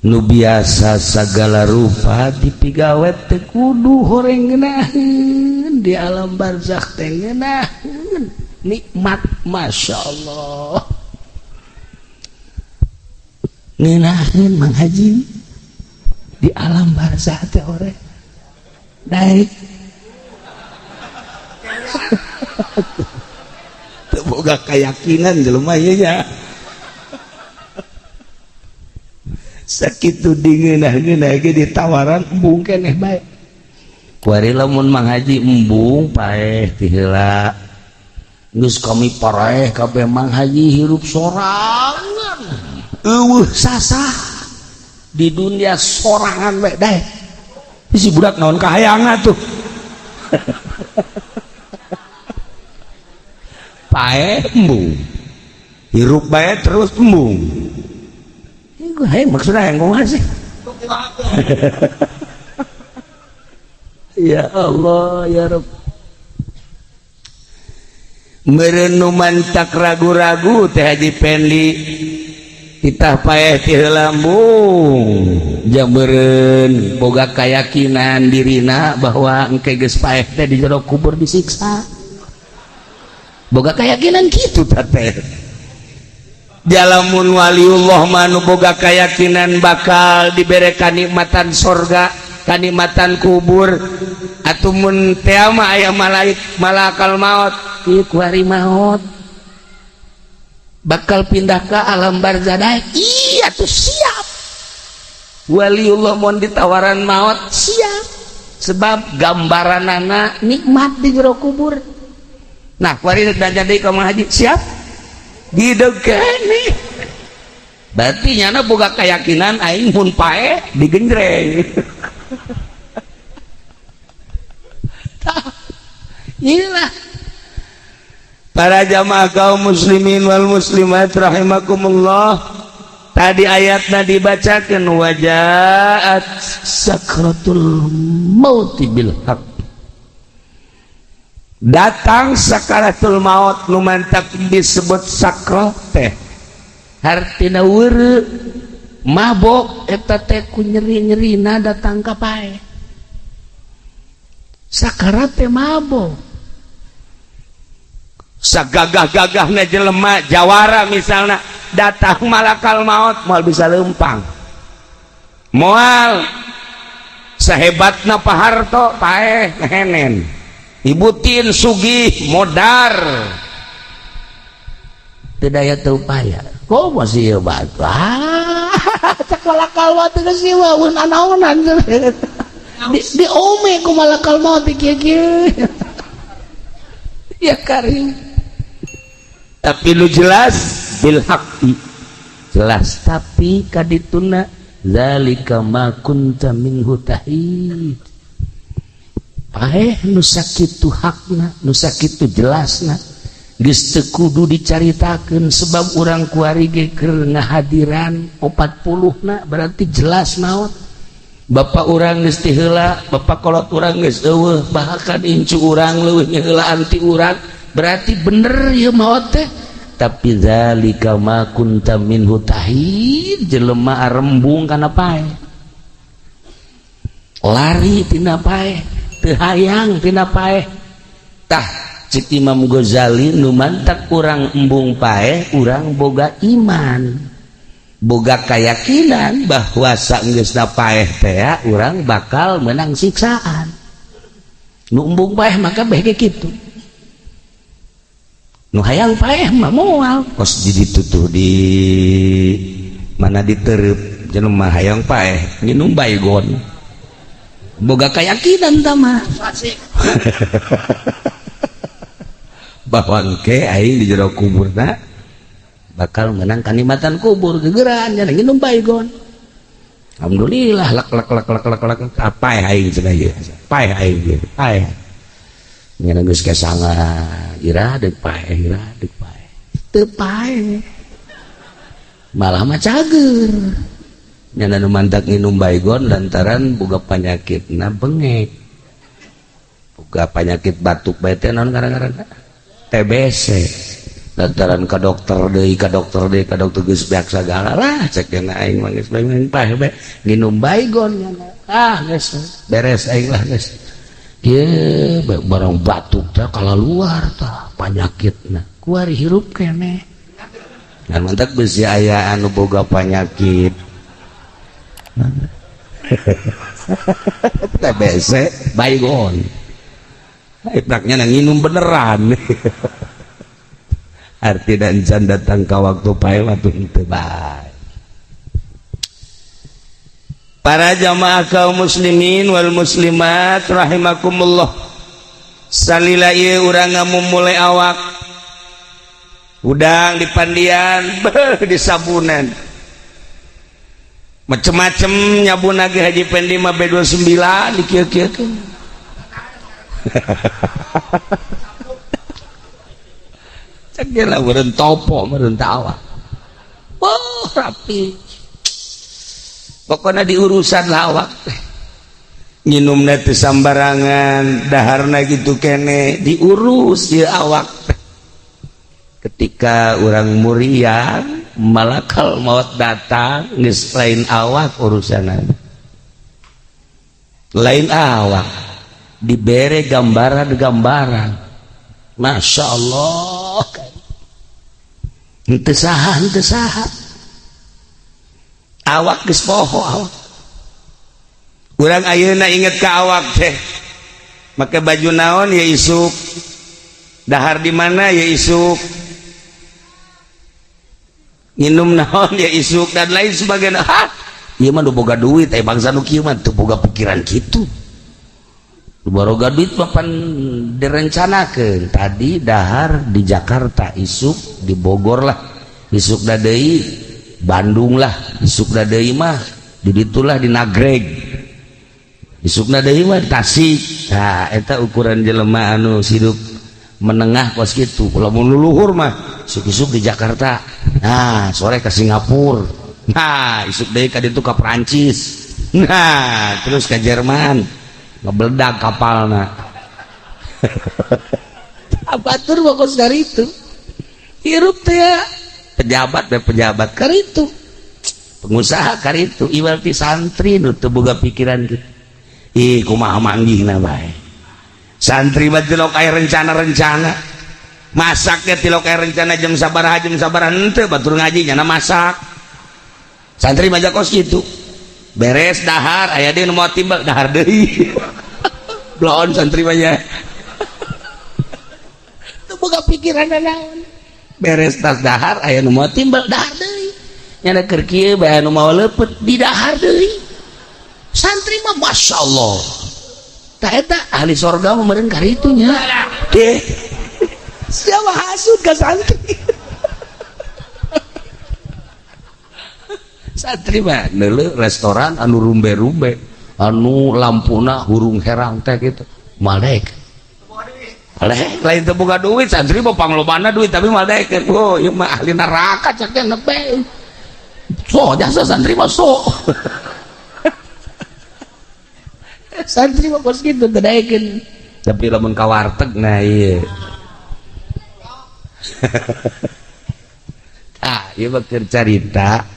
nu biasa sagala rupa dipigawe teu kudu. Horeng ngeunaheun di alam barzakh teh ngeunaheun nikmat, masya Allah ngeunaheun Mang Haji di alam barzakh teh horeng daek. Teu boga keyakinan jelema ieu nya. Sakitu dingeunah-ngeunah ge ditawaran embung keneh bae. Kuari lamun Mang Haji embung paeh ti heula. Geus kami paraeh kabeh Mang Haji hirup sorangan. Eueuh sasah di dunia sorangan bae daek. Si budak naon kahayangna tuh. Paeh embung. Hirup bae terus embung. Hei, maksudnya yang ngomong sih. Ya Allah, ya Rabb. Meureun mantak ragu-ragu teh Haji Pendi titah paeh ti heula embung. Jang meureun boga kayakinan dirina bahwa engke geus paeh teh di jero kubur disiksa. Boga keyakinan kitu teh. Jalamun waliullah manu boga keyakinan bakal dibere kanikmatan sorga, kanikmatan kubur. Atumun teh mah aya malaik malakal maut, ieu kuari maut bakal pindah ke alam barzah. Iya tuh siap. Waliullah mun ditawaran maut siap, sebab gambaranana nikmat di jero kubur. Nah, kuari belanja deui ka Mang Haji siap. Didegeni. Berarti nyana boga keyakinan aing mun pae digenjreng. Tah, inilah para jamaah kaum muslimin wal muslimat rahimakumullah. Tadi ayatna dibacakeun wajaat sakratul maut bil haq. Datang sakaratul maut nu mantak disebut sakroh teh hartina weureu mabok eta teh ku nyeri-nyerina datang ka pae. Sakarat teh mabok. Sagagah-gagahna jelema jawara misalna datang malakal maut moal bisa leumpang. Moal sahebatna Pak Harto paeh ngehenen. Ibu Tin sugih modar teu daya teu upaya. Kok masih ieu batu? Ah, cek malakal maut geus ieu mah anaonan. Di ome ku malakal maut kieu-kieu. Ya karim. Tapi lu jelas bil haqqi. Jelas tapi kadituna zalika ma kunta minhu tahid. Paeh nu sakitu hakna, nu sakitu jelasna, geus teu kudu dicaritakeun sebab urang kuari ge keur ngahadiran 40 na berarti jelas maot. Bapak urang geus ti heula, bapak kolot urang geus eueuh, bahkan incu urang leuwih nyeulaan ti urang, berarti bener ieu maot teh. Tapi zalika ma kunta minhu tahid, jelema arembung kana paeh. Lari tina paeh. Teu hayang tina paeh. Tah cek Imam Ghazali nu mantak urang embung paeh urang boga iman, boga keyakinan bahwa saenggeusna paeh teh urang bakal menang siksaan. Nu embung paeh maka beh ge kitu. Nu hayang paeh mah moal kos di ditu tuh di mana ditereup jelema hayang paeh nginum baygon. Boga keyakinan tama bahwa engke aing di jero kuburna bakal menang kanikmatan kubur gegeran nya nginum baygon. Alhamdulillah lak lak lak lak lak lak apa aing cenah ieu paeh aing ieu paeh nya geus kasanga ira deuk paeh ira deuk paeh teu paeh. Malah mah cager. Nyana nu mantak nginum baygon lantaran boga panyakitna bengek. Boga panyakit batuk bae teh naon ngaran-ngaranna? TBC. Lantaran ka dokter deui, ka dokter deui, ka dokter geus beak sagala lah cek dena aing mah geus bae bae nginum baygon nyana. Ah geus beres aing lah geus. Ye barang batuk teh kalaluar tah panyakitna. Kuari hirup keneh. Ngan mantak beusi aya anu boga panyakit TBC baygon. Ipraknya nginum beneran. Arti dan can datang ka waktu pae waktu henteu bae. Para jamaah kaum muslimin wal muslimat rahimakumullah. Salila ieu urang ngamumule awak. Udang dipandian, beuh disabunan. Macem-macem nyabun lagi Haji Pendi mah B29 dikieu-kieukeun. Cek lah meureun topo meureun teh awak. Wah, rapi. Pokona diurusan lah awak teh. Nginumna teu sambarangan, daharna kitu kene diurus ieu awak teh. Ketika urang muriang, malakal maut datang, geus lain awak urusanna. Lain awak dibere gambaran-gambaran. Masya Allah, henteu saha, henteu saha. Awak geus poho awak. Urang ayeuna inget ka awak teh. Make baju naon ya isuk. Dahar di mana ya isuk. Nginum naon ya isuk dan lain sebagainya. Hah, ieu mah nu boga duit, bangsa nu kieu mah teu boga pikiran kitu. Baroga duit papan direncanakeun. Tadi dahar di Jakarta, isuk di Bogor lah, isuk deui Bandung lah, isuk deui mah di ditulah di Nagreg, isuk deui mah di Tasik. Nah, eta ukuran jelema anu hidup menengah kos kitu. Lamun luluhur mah isuk-isuk di Jakarta, nah sore ke Singapura, nah isuk deui ka ditu ka Perancis, nah terus ke Jerman. Ngebeledak kapalna. Abatur pokok dari itu. Hirup teh ya. Pejabat teh pejabat kar itu. Pengusaha kar itu. Iwal ti santri nu teu boga pikiran kitu. Ih kumaha manggihna bae. Santri mah tilok aya rencana-rencana. Masaknya tilok aya rencana jam sabaraha henteu batur ngaji nyana masak. Santri mah kos kitu. Beres dahar aya deui nu moal timbal dahar deui. Bloon santri mah nya. Teu boga pikiran naon. Beres tas dahar aya nu moal timbal dahar deui. Nya keur kieu bae anu mawa leupeut di dahar deui. Santri mah masyaallah. Tah eta ahli sorga mah meureun karitu nya. Deh. Siapa hasud ka santri? Santri mah neuleuh restoran anu rumbe-rumbe, anu lampuna hurung herang teh gitu. Malek. Malek lain teu boga duit, santri mah panglobana duit tapi malek. Oh, ieu mah ahli neraka cek teh nepe. So jasa santri mah so. Santri mah kos kitu teu daekeun. Tapi lamun ka warteg nah ieu. Ah, ieu mah keur carita.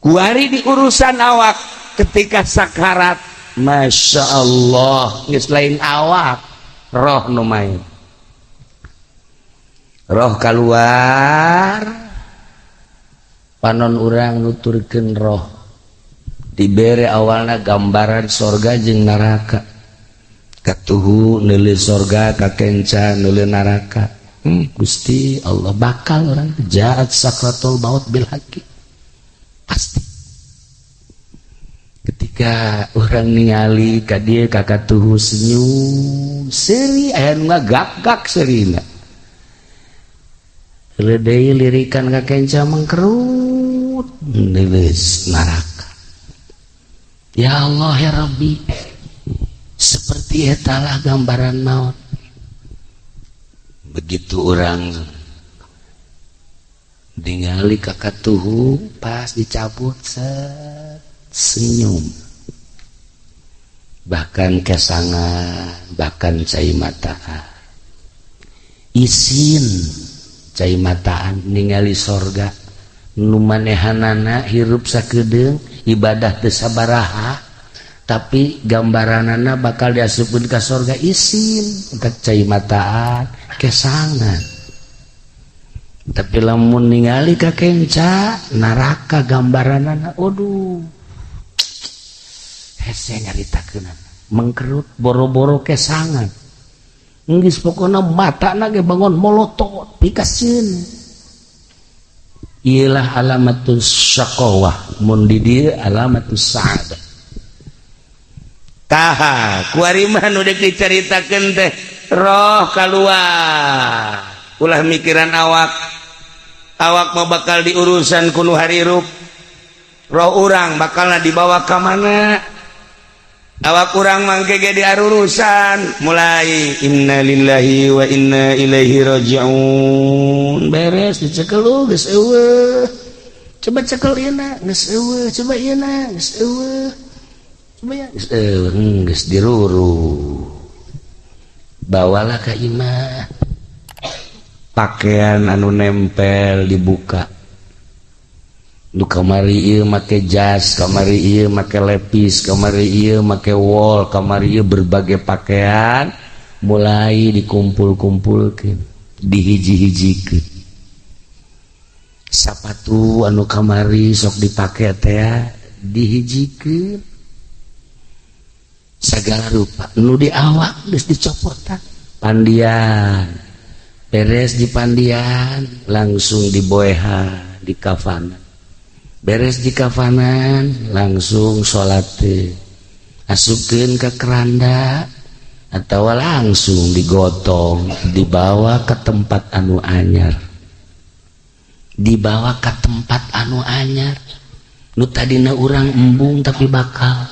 Kuari di urusan awak ketika sakarat, masya Allah, geus lain awak, roh nu main, roh keluar, panon urang nuturkeun roh, dibere awalna gambaran sorga jeung neraka, katuhu neuleuh sorga, kakenca neuleuh neraka, Gusti Allah bakal orang jaat sakratul maut bil haqi. Pasti ketika orang ningali ka dieu ka katuhu senyum seuri aya nu ngagak-gak seurina deui lirikan ka kenca mangkerut neuleus neraka. Ya Allah ya Rabbi, seperti etalah gambaran maut. Begitu orang Ningali ka katuhu pas dicabut, set, senyum, bahkan kesangan, bahkan cai mataan, isin cai mataan ningali sorga nu manehanana hirup sakedeung, ibadah teu sabaraha, tapi gambaranana bakal diasupkeun ka sorga, isin entak cai mataan, kesangan. Tapi lamun ningali ka kenca neraka gambaranana, aduh, hese nyaritakeunana, mengkerut boro-boro kesangan. Geus pokona matana ge bangun molotot pikasieun. Iyalah alamatus syaqawah, mun di dieu alamatus sa'adah. Tah, kuari mah nu deuk dicaritakeun teh roh kaluar. Ulah mikiran awak. Awak mah bakal diurusan ku nu harirup. Roh urang bakalna dibawa ka mana? Awak urang mangke ge diarurusan. Mulai innalillahi wa inna ilaihi rajiun. Beres dicekel, geus eueuh. Coba cekel ieu na, geus eueuh, coba ieu na, geus eueuh. Coba ya, geus eueuh, geus diruru. Bawalah ka imah. Pakaian anu nempel dibuka. Nu kamari ieu make jas, kamari ieu make lepis, kamari ieu make wol, kamari ieu berbagai pakaian mulai dikumpul-kumpulkeun, dihiji-hijikeun. Sapatu anu kamari sok dipake teh dihijikeun. Segala rupa nu di awak geus dicopotan. Pandian beres di pandian langsung diboehan di kafanan. Beres di kafanan langsung salat, asupkeun ke keranda atau langsung digotong, dibawa ke tempat anu anyar. Dibawa ke tempat anu anyar nu tadina urang embung tapi bakal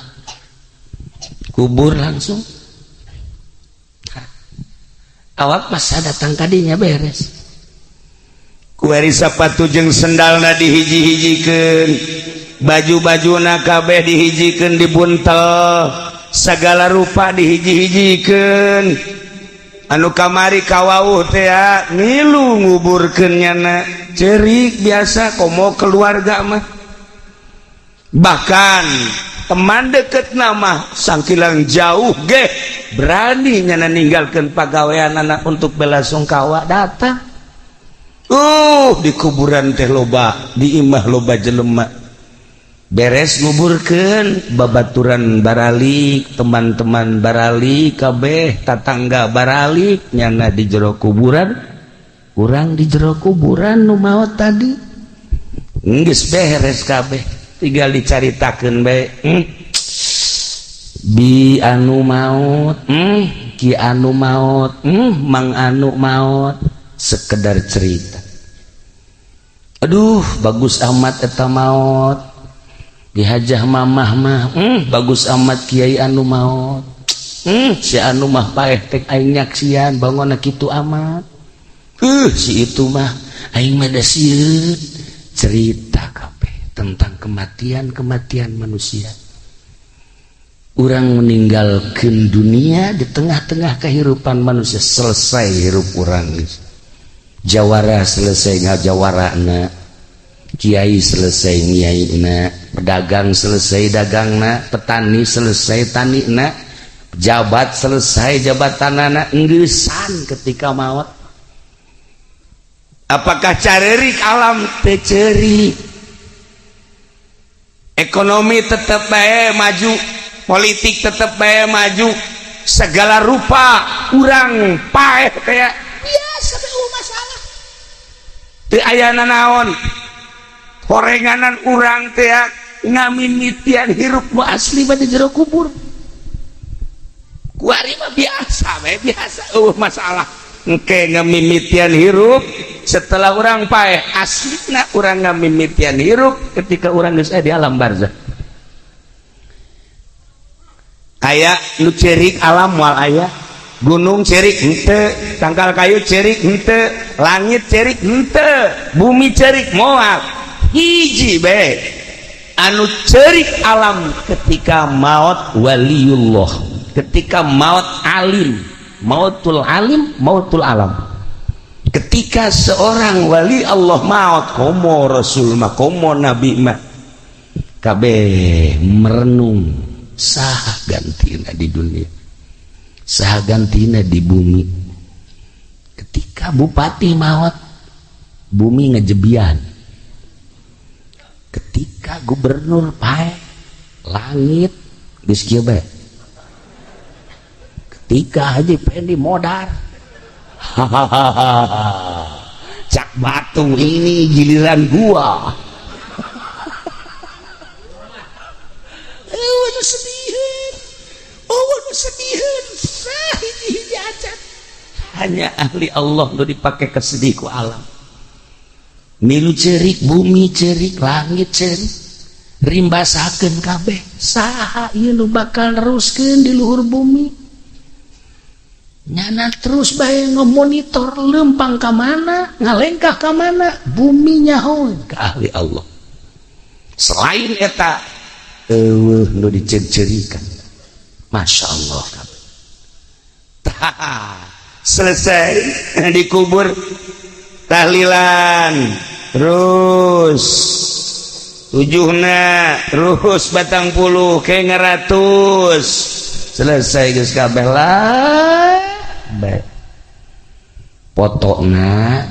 kubur langsung. Awak masa datang kadinya beres. Kuari sapatu jeung sendalna dihiji-hijikeun, baju-bajuna kabeh dihijikeun, dibuntel, segala rupa dihiji-hijikeun. Anu kamari kawauh teh ngilu nguburkeun nyana, cerik biasa komo keluarga mah. Bahkan teman deket nama sangkilang jauh ge berani nyana ninggalkeun pagawean anak untuk belasungkawa datang. Di kuburan teh loba, di imah loba jelema. Beres nguburkeun, babaturan baralik, teman-teman baralik kabeh, tatangga baralik, nyana di jero kuburan, urang di jero kuburan nu maot tadi. Geus beres kabeh, tinggal dicaritakeun bae. Bi anu maot, ki anu maot, mang anu maot, sekedar cerita. Aduh, bagus amat eta maot. Dihajah mamah mah, bagus amat kiai anu maot. Si anu mah paeh tek aing nyaksian bangunna kitu amat. Si itu mah aing mah da sieun. Cerita kabeh tentang kematian-kematian manusia. Urang meninggalkan dunia di tengah-tengah kehidupan manusia, selesai hirup urang. Jawara selesai ngajawarana, kiai selesai ngiaina, pedagang selesai dagangna, petani selesai tanina, pejabat selesai jabatanana, enggesan ketika maot. Apakah carerik alam? Teu ceurik. Ekonomi tetep bae maju, politik tetep bae maju, segala rupa urang paeh kayak biasa bae, masalah teu aya nanaon. Horenganan urang teh ngamimitian hirup nu asli mah di jero kubur. Kuari mah biasa bae, biasa, eueuh masalah. Engke ngamimitian hirup setelah urang paeh, aslina urang ngamimitian hirup ketika urang geus aya di alam barzah. Aya nu ceurik alam moal aya. Gunung cerik henteu, tangkal kayu cerik henteu, langit cerik henteu, bumi cerik moal. Hiji bae anu cerik alam ketika maut waliullah, ketika maut alim, mautul alim, mautul alam. Ketika seorang wali Allah maut, komo rasul mah, komo nabi mah, kabeh merenung, saha gantina di dunia, saha gantina di bumi. Ketika bupati maut, bumi ngejebian. Ketika gubernur paeh, langit geus kieu bae. Ketika Haji Pendi modar, hahaha, cak batu, ini giliran gua. Oh, waduh sedihan, oh waduh sedihan, sah hiji-hiji acan. Hanya ahli Allah nu dipake kesedih ku alam. Milu cerik bumi, cerik langit, cerik rimbasakeun kabeh. Saha ieu nu bakal neruskeun di luhur bumi? Nyana terus bae ngemonitor lempang ka mana, ngalengkah ka mana, bumi nyaho ke ahli Allah. Selain eta eueuh nu diceri-cerikan. Masya Allah kabeh. Tah, selesai dikubur, tahlilan terus tujuhna, terus 40 ke 100, selesai geus kabeh lah. Baik. Potokna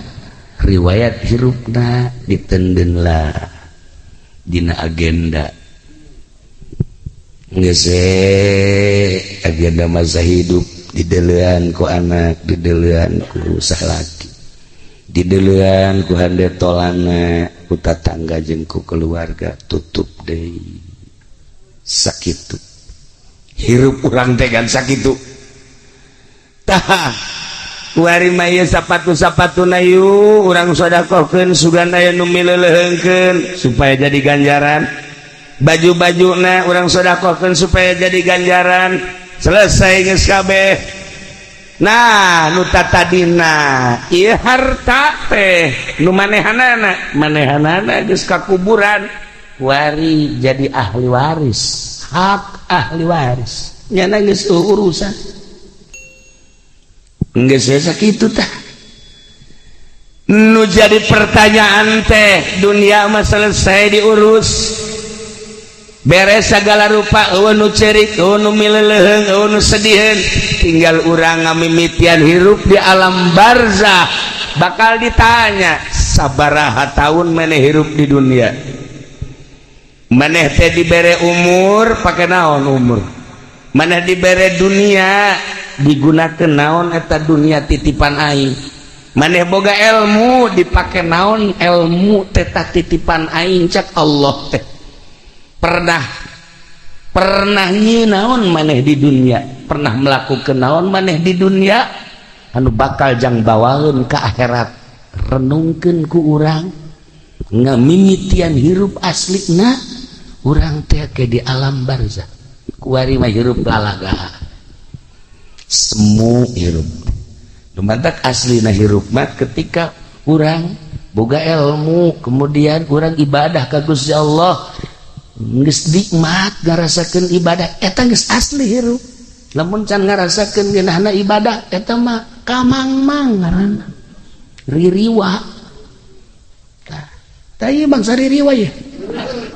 riwayat hirupna ditenden lah dina agenda geus agenda masa hidup, didelean ku anak, didelean ku salaki, didelean ku hande tolana, ku tatangga jeung ku keluarga, tutup deui. Sakitu hirup urang teh kan, sakitu. Tah, kuari mah ieu sapatu-sapatuna yu urang sodakohkeun, sugan aya nu mileuleheungkeun supaya jadi ganjaran. Baju-bajuna urang sodakohkeun supaya jadi ganjaran. Selesai geus kabeh. Nah, nu tatadina ieu harta teh nu manehanana, manehanana geus ka kuburan, kuari jadi ahli waris, hak ahli waris nyana geus urusan. Geus sakitu tah. Nu jadi pertanyaan teh, dunia mah selesai diurus, beres segala rupa, eueuh nu cerik, eueuh nu mileleuheung, eueuh nu sediheun. Tinggal urang ngamimitian hirup di alam barzah, bakal ditanya sabaraha tahun maneh hirup di dunia. Maneh teh dibere umur pake naon umur, maneh dibere dunia digunakan naon eta dunia titipan aing, maneh boga ilmu dipake naon ilmu teta titipan aing. Cak Allah teh pernah pernah naon maneh di dunia, pernah melakukan naon maneh di dunia anu bakal jang bawaeun ka akhirat. Renungkeun ku urang ngamimitian hirup aslina urang teh ke di alam barzah. Kuari mah hirup lalaga semu hirup. Lumantak aslina hirup mah ketika urang boga ilmu, kemudian urang ibadah ka Gusti Allah, geus nikmat ngarasakeun ibadah, eta geus asli hirup. Lamun can ngarasakeun ngeunahna ibadah, eta mah kamangmang ngaranna, ririwa. Tah, tah ieu bangsa ririwa ye.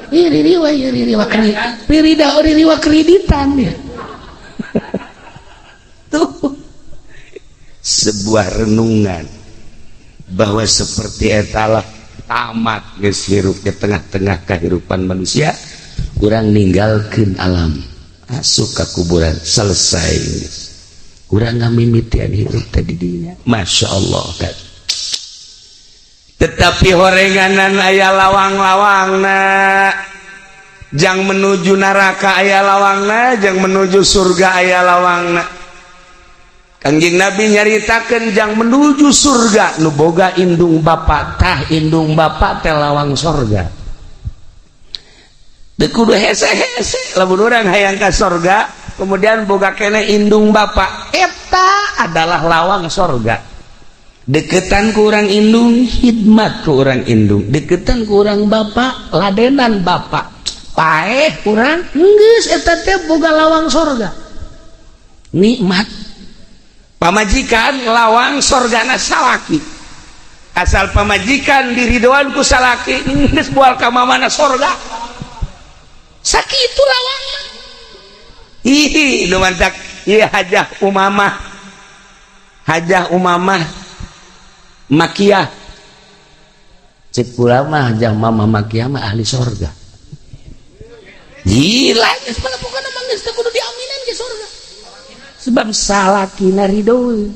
Ih, ririwa ye, ririwa kredit, ririda, ririwa kreditan ya. Tuh sebuah renungan bahwa seperti etalah tamat geus hirup di tengah-tengah kehidupan manusia. Urang ninggalkeun alam, asup ka kuburan, selesai geus. Urang ngamimitian hirup teh di dinya. Masya Allah kan. Tetapi horenganan aya lawang-lawangna jang menuju neraka, aya lawangna jang menuju surga, aya lawangna. Kangjeng Nabi nyaritakeun jang menuju surga nu boga indung bapak, tah indung bapak teh lawang sorga. Teu kudu hese-hese lamun urang hayang ka sorga. Kemudian boga kene indung bapak, eta adalah lawang sorga. Deketan ku urang indung, khidmat ku urang indung. Deketan ku urang bapak, ladenan bapak. Paeh urang geus eta teh boga lawang sorga. Nikmat. Pamajikan lawang sorgana salaki. Asal pamajikan diridoan ku salaki, geus bual ka mamana sorga. Sakitu lawang. Ih, nu mantak ieu Hajah Umamah. Hajah Umamah Makiyah. Cek kula mah Hajah Mamah Makiyah mah ahli sorga. Gila, geus pokona mah geus teu kudu diaminan ke sorga. Sebab salakina ridho.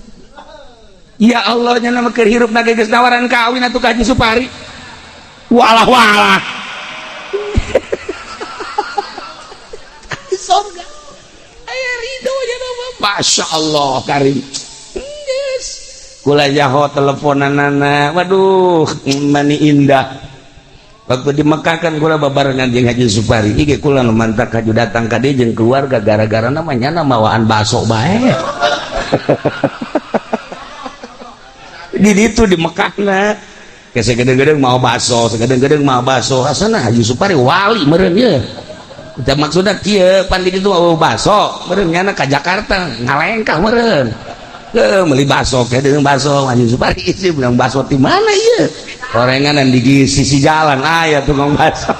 Ya Allah nya nama keur hirup na geus nawaran kawin atuh ka Haji Supari. Walah walah. Sorga. Aya ridho nya nama. Masya Allah karim. Geus. Kula jaho teleponanana. Waduh, mani indah. Waktu di Mekah kan kula babarengan jeung Haji Supari. Ieu kula nu mantak haju datang ka dieu jeung keluarga gara-gara namanya mawaan baso bae. Di ditu di Mekahna. Ke segedeng-gedeng mau baso, segedeng-gedeng mau baso. Asana Haji Supari wali meureun ieu. Da maksudna kieu, pan di ditu mau baso, meureun nyana ka Jakarta ngalengkah meureun. Heuh, meuli baso, kedeung baso Haji Supari sih bilang baso di mana ieu? Orengan di sisi jalan aya tukang baso.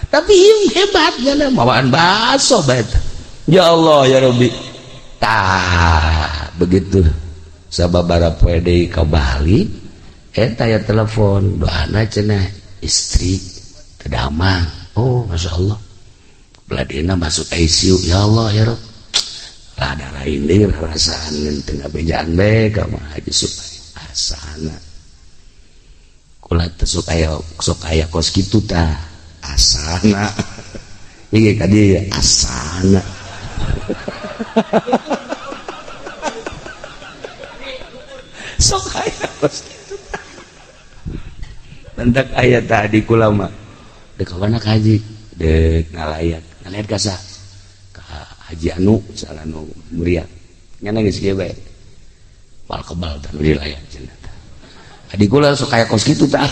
Tapi ieu hebat nyana mawaan baso bae. Ya Allah ya Rabbi. Tah, begitu. Sababara poe deui ka Bali, eta ya telepon, doana cenah istri teu damang. Oh, Masya Allah. Beladina masuk ICU, ya Allah ya Rabb. Rada lain deui rasaan teu ngabejaan bae ka Haji Supari. Asana. Kula teh sok aya kos kitu tah. Asana. Ieu ka dieu asana. Sok aya kos kitu tah. Mendak aya tadi kula mah. Dek ka mana ka haji? Dek ngalayat. Ngalayat ka saha? Ka Haji Anu, salah nu muriat. Nyana geus kieu bae. Bal kebal tah nu dilayat cenah tah. Adi kula sok aya kos kitu tah.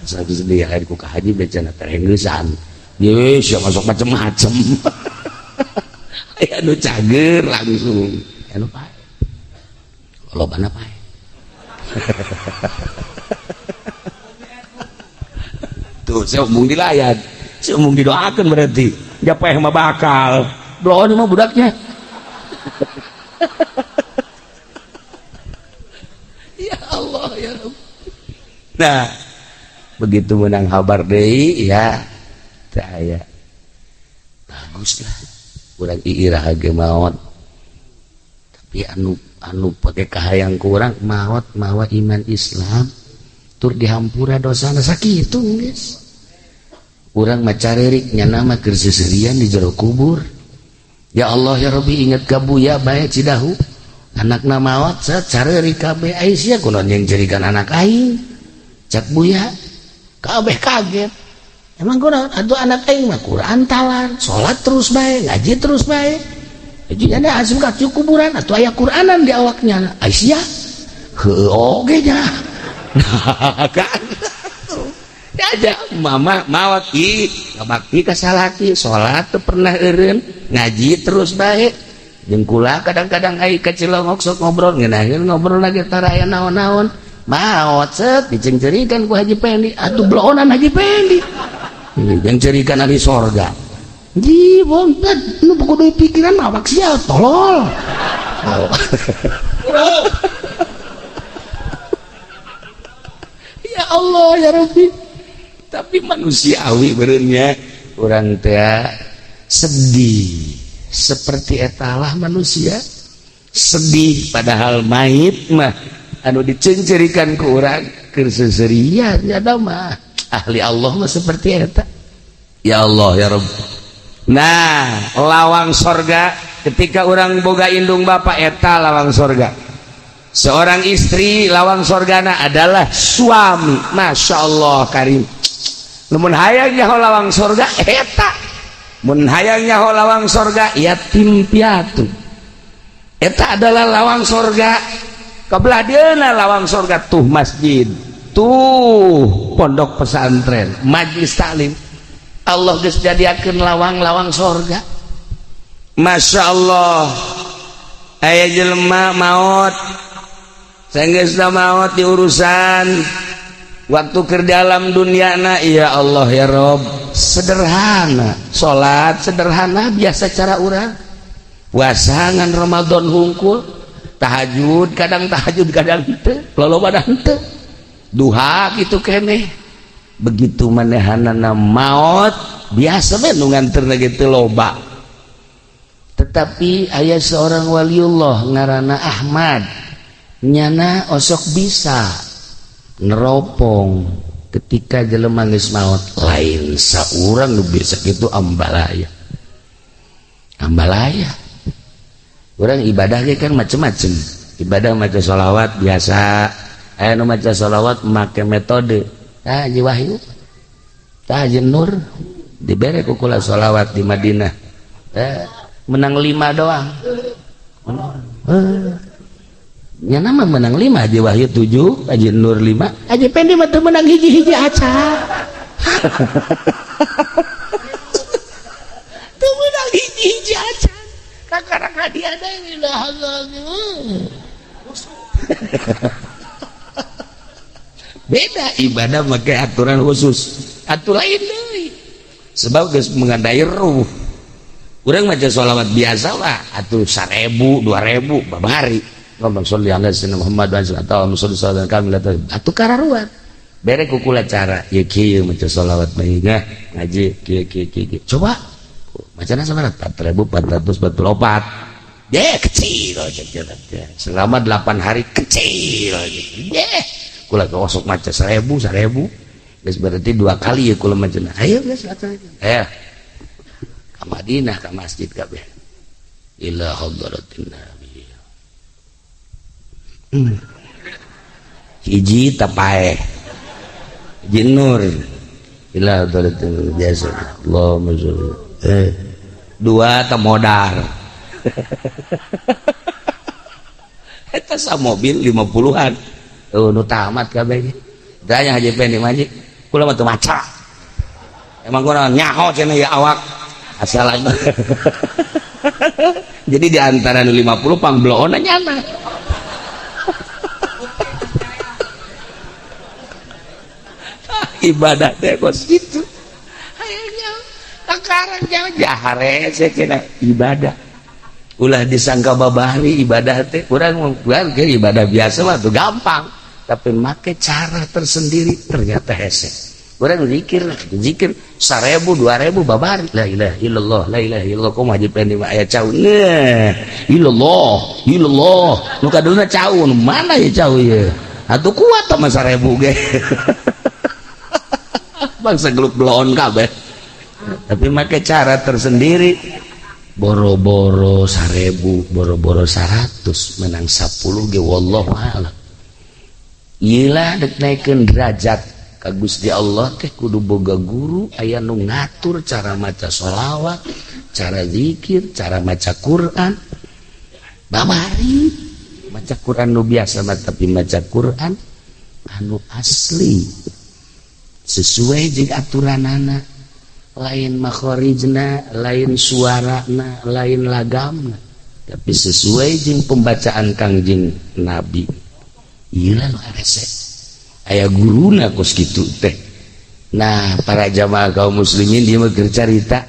Sok geus dilayat ku ka haji bae cenah terenggeusan. Ye, sia masuk macem-macem. Aya nu cager langsung. Aya nu pae. Lobana pae. Tuh, saya umung dilayat. Saya umung didoakan berarti. Japeh mah bakal. Bloon mah budaknya. Ya Allah ya Rabb. Nah, begitu menang kabar deui ya. Teu aya. Baguslah. Urang iirah ge maot. Tapi anu pake kahayang ku urang maot mawa iman Islam tur dihampura dosana sakitu geus. Urang mah carerik nyana mah keur seuseurian di jero kubur. Ya Allah ya Rabbi ingat ka Buya bae Cidahu. Anakna maot carerik kabeh ai sia kunaon yang jerikan anak aing. Cak Buya kabeh kaget. Emang kunaon atuh anak aing mah Quran talar, salat terus bae, ngaji terus bae. Jadi ada asup ka kuburan atuh aya Quranan di awaknya. Ai sia heueuh oge nya. Nah, kan. Aja mama mawat i ngabakti ka salaki, salat teu pernah eureun, ngaji terus bae. Jeung kula kadang-kadang ai ka Cilongok sok ngobrol ngeunaheun ngobrol lagi tara aya naon-naon. Maot set dicengcerikan ku Haji Pendi, atuh bloonan Haji Pendi. Jeung cerikan ahli sorga. Ji bontet nu kudu pikiran awak sia tolol. Ya Allah ya Rabbi. Tapi manusiawi beureunya urang teh sedih. Seperti etalah manusia sedih padahal mayit mah anu dicencerikan ku urang keur seuseurian nya mah ahli Allah mah seperti eta. Ya Allah ya Rabb. Nah, lawang sorga ketika orang boga indung bapak eta lawang sorga. Seorang istri lawang sorgana adalah suami. Masya Allah karim. Lamun hayang nyaho lawang sorga eta. Mun hayang nyaho lawang sorga, yatim piatu eta adalah lawang sorga. Kebelah dieuna lawang sorga tuh masjid, tuh pondok pesantren, majlis taklim. Allah geus jadiakeun lawang-lawang sorga. Masya Allah, aya jelema maot, sanggeusna maot diurusan waktu ke dalam dunia na, ya Allah ya Rob, sederhana salat, sederhana biasa cara urang puasa, ngan Ramadan hungkul, tahajud kadang henteu, loloba henteu, duha gitu keneh. Begitu manehanana maot biasa we nu nganterna gitu loba. Tetapi aya seorang waliullah ngaranna Ahmad, nyana osok bisa neropong ketika jelema geus maot. Lain saurang nu bisa kitu, ambalaya ambalaya. Urang ibadah ge kan macem-macem ibadah, maca sholawat biasa, aya nu maca sholawat make metode. Tah Haji Wahyu, tah Haji Nur dibere ku kula sholawat di Madinah, menang 5 doang. Nya nama menang 5, Haji Wahyu 7, Haji Nur 5, Haji Pendi mah teu menang hiji-hiji aca. Teu menang hiji-hiji aca. Kakara dia ada. Beda ibadah make aturan khusus, atuh lain deui. Sebab geus mengadai ruh. Urang maca sholawat biasa lah, atuh 1000, 2000 babari. Allahumma sholli ala sayyidina Muhammad wa ala alihi wa sahbihi. Atuh kararuan. Bere ku kula cara, ieu kieu maca sholawat mah ngaji kieu kieu kieu. Coba macana sabaraha? 4444. Deh kecil selama 8 hari kecil. Deh kula gosok maca 1000 1000. Geus berarti 2 kali ya kula macana. Ayo geus laksanakeun. Ayo. Ka Madinah ka masjid kabeh. Ila hadratin Nabi. Hiji tapae. Hiji nur. Ila hadratin biasa. Allahumma sholli. 2 temodar. Eta sa mobil 50-an. Nu tamat kabeh. Tanya Haji Pendi mah Haji, kula mah teu maca. Emang kula nyaho cenah ya awak. Asal aja. Jadi di antara nu 50 pangbloona nyana. Ibadah teh kos kitu. Hayang sekarang jangan jahare cenah ibadah. Ulah disangka babari ibadah teh urang mah ibadah biasa mah tuh gampang, tapi make cara tersendiri ternyata hese. Urang zikir zikir 1000 2000 babari la ilaha illallah la ilaha illallah. Kumaha Haji Pendi mah aya cau nah illallah illallah nu kadulna cau nu mana ya cau ieu atuh kuat mah 1000 ge. Bangsa geluk bloon kabeh, tapi make cara tersendiri. Boro-boro 1000, boro-boro 100, menang 10 ge wallahu a'lam. Ieu dek naikeun derajat ka Gusti Allah teh kudu boga guru aya nu ngatur cara maca sholawat, cara zikir, cara maca Quran. Babari maca Quran nu biasa mah, tapi maca Quran anu asli sesuai jeung aturanana. Lain makhorijna, lain suarana, lain lagamna, tapi sesuai jeung pembacaan Kangjeng Nabi. Ieu lah nu hese. Aya guruna kos kitu teh. Nah, para jamaah kaum muslimin dia mah keur carita.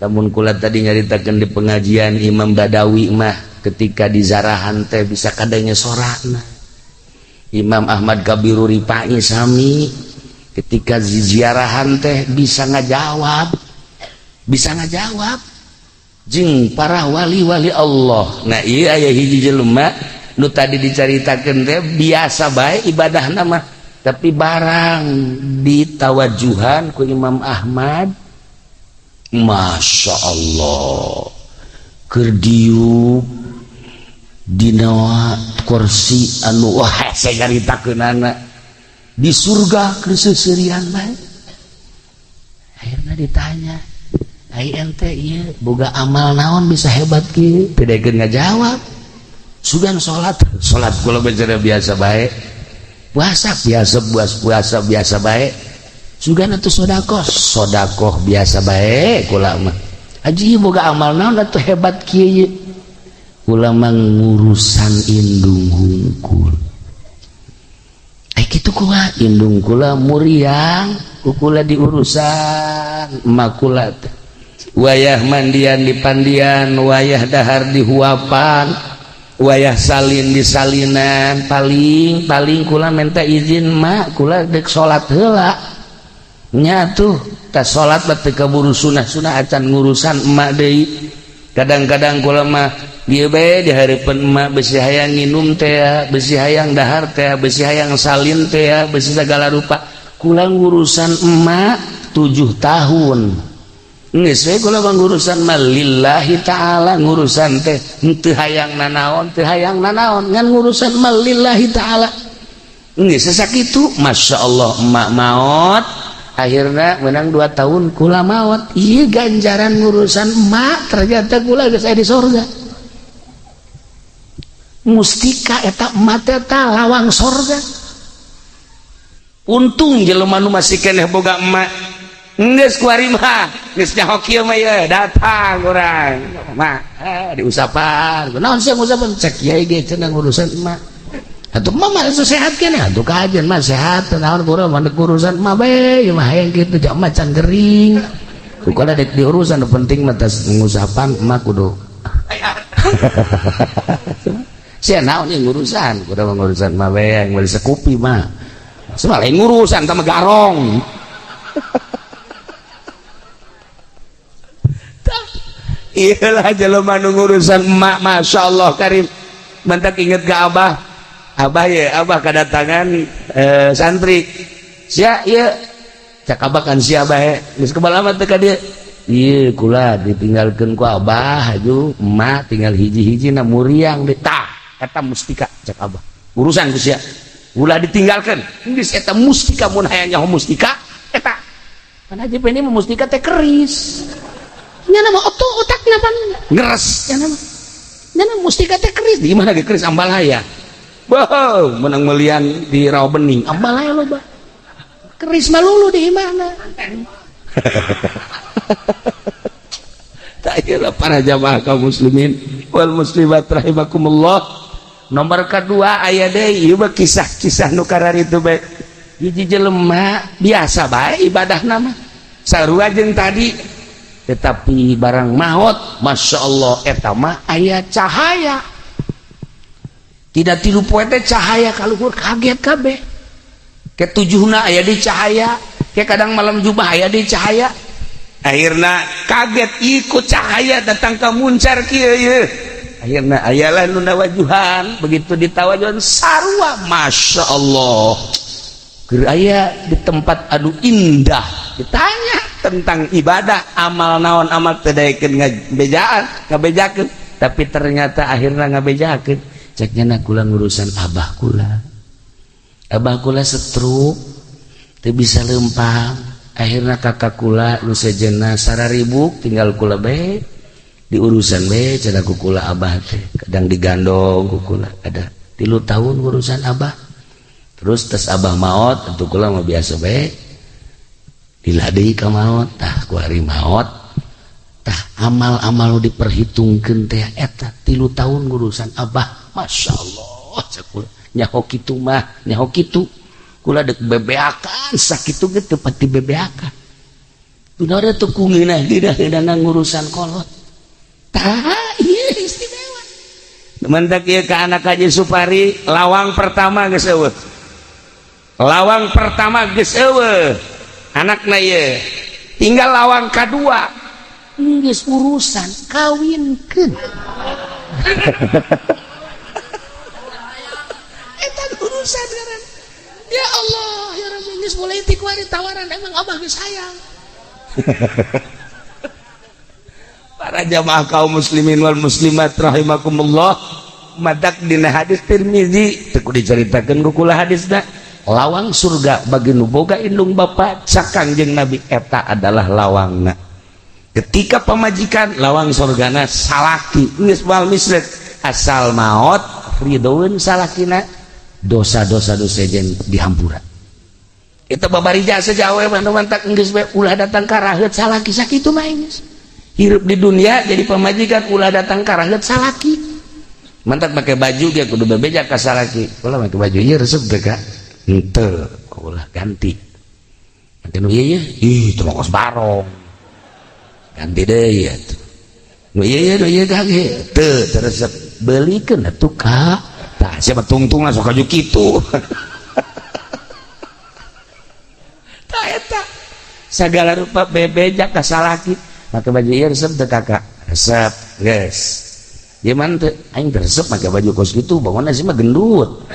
Lamun kula tadi nyaritakeun di pengajian Imam Badawi mah ketika di zarahan teh bisa kadangnya sorana. Imam Ahmad Kabiru Ripai sami ketika ziarahan teh bisa ngajawab, bisa ngajawab jeung para wali-wali Allah. Nah ieu aya hiji jelema nu tadi dicaritakeun teh biasa bae ibadahna mah, tapi barang ditawajuhan ku Imam Ahmad, Masya Allah, keur diuk dina kursi anu wah saya caritakeunana di surga keur seuseurian bae. Akhirna ditanya, Ai ente ieu boga amal naon bisa hebat kieu? Teu daekeun ngajawab. Sugan salat, salat kula bicara biasa bae. Puasa biasa puasa biasa bae. Sugan atuh sedekah, sedekah biasa bae kula mah. Haji boga amal naon atuh hebat kieu? Kula mah ngurusan indung hungkul. Ai kitu kumaha? Indung kula muriang, ku kula diurusan emak kula teh. Wayah mandian di pandian, wayah dahar di huapan, wayah salin di salinan, paling paling kula minta izin mak kula dek salat heula. Nya tuh tas salat mah teu kaburu sunah-sunah acan ngurusan emak deui. Kadang-kadang kula mah dieu bae di hareupeun emak besi hayang nginum teh, besi hayang dahar teh, besi hayang salin teh, besi segala rupa. Kula ngurusan emak 7 tahun. Geus we kula mah ngurusan mah lillahi ta'ala, ngurusan teh henteu hayang nanaon, teu hayang nanaon, ngan ngurusan mah lillahi ta'ala. Geus sakitu, Masya Allah emak maot, akhirna menang 2 tahun kula maot. Ieu ganjaran ngurusan emak ternyata kula geus aya di sorga. Mustika eta emak teh lawang sorga. Untung jelema nu masih keneh boga emak. Geus kuari mah, geus nyaho kieu mah ye, datang urang. Mak, diusapan. Naon sih ngusapan? Cek kiai ge cenah ngurusan emak. Atuh emak mah sehat keneh, atuh kajen mah sehat, naon kurang mah urusan emak bae, ieu mah hayang kitu jak emak can gering. Kukala dek diurusan nu penting mah tas ngusapan emak kudu. Sia naon ieu ngurusan, kudu ngurusan emak bae yang meuli sekupi mah. Semua lain ngurusan tah mah garong. Iyalah jelema nu ngurusan emak, Masya Allah karim. Mantak inget ke abah, abah ya, abah kedatangan santri. Sia ieu cak abah kan sia abah ya. Geus kebal amat teh ka dieu. Ieu kula ditinggalkeun ku abah aju emak tinggal hiji-hiji na muriang deui. Tah eta mustika cak abah. Urusan ku sia. Ulah ditinggalkeun. Geus eta mustika mun hayang nyaho mustika eta. Kan aja ini mustika teh keris. Nya nama oto otakna pan ngeres nya nama. Nya nama mustika teh keris di mana ge keris ambalaya. Boh, menang melian di Rawa Bening ambalaya loba. Keris mah lulu di mana? Tak iyalah para jamaah kaum muslimin wal muslimat rahimakumullah. Nomor kedua aya deui ieu mah kisah-kisah nu kararitu bae. Hiji jelema biasa bae ibadahna mah. Sarua jeung tadi tetapi barang maot Masya Allah eta mah aya cahaya tidak tilu poe teh cahaya kaluhur kaget kabeh ketujuhna aya di cahaya ke kadang malam jubah aya di cahaya akhirna kaget ikut cahaya datang ke muncar kieu ye akhirna ayalah nu nawajuhan begitu ditawajuhan sarua Masya Allah keur aya di tempat anu indah ditanya tentang ibadah amal naon amal teu daekeun ngabejaan ngabejakeun tapi ternyata akhirna ngabejakeun cek nya kula ngurusan abah kula stroke teu bisa leumpang akhirna kakak kula nu sejenna sararibuk tinggal kula bae diurusan bae cenah ku kula abah teh kadang digandong ku kula ada 3 tahun urusan abah terus tes abah maot atuh kula mah biasa bae diladei ka maot tah ku ari maot tah amal-amal diperhitungkeun teh eta 3 tahun ngurusan abah Masya Allah cek kula nyaho kitu mah nyaho kitu kula dek bebeakan sakitu ge teu pati bebeakan tunara teu ku ngeunah-ngeunah ngurusan kolot tah ieu istimewa mantak ieu ka anak Haji Supari lawang pertama geus eueuh lawang pertama geus eueuh anakna ieu tinggal lawang kadua geus urusan kawinkeun eta urusan ngaran ya Allah ya Rabbi geus mulai ti kuari tawaran emang abah geus hayang. Para jamaah kaum muslimin wal muslimat rahimakumullah madak dina hadis Tirmizi teu kudu dicaritakeun ku kula hadisna lawang surga bagi nu boga indung bapa cak Kangjeng Nabi eta adalah lawangna. Ketika pamajikan lawang sorgana salaki geus moal misrek, asal maot ridhoeun salakina, dosa-dosa dosa sejen dihampura. Itu babari jasa awewe mah mantak geus we ulah datang ka raheut salaki, sakitu mah geus. Hirup di dunia jadi pamajikan ulah datang ka raheut salaki. Mantak make baju ge kudu bebeja ka salaki. Ulah make baju ieu resep teh ka? Henteu, ulah ganti. Make nu ieu, ih teu kos barong. Ganti deui atuh. Nu ieu nu ieu kage teu teu resep, beulikeun atuh ka. Tah siapa tungtung lah sok aju kitu. Tah eta sagala rupa bebeja ka salaki. Make baju ieu resep teu kakak? Resep, geus. Ieu mah teu aing teu resep make baju kos kitu, bangunna sih mah gendut.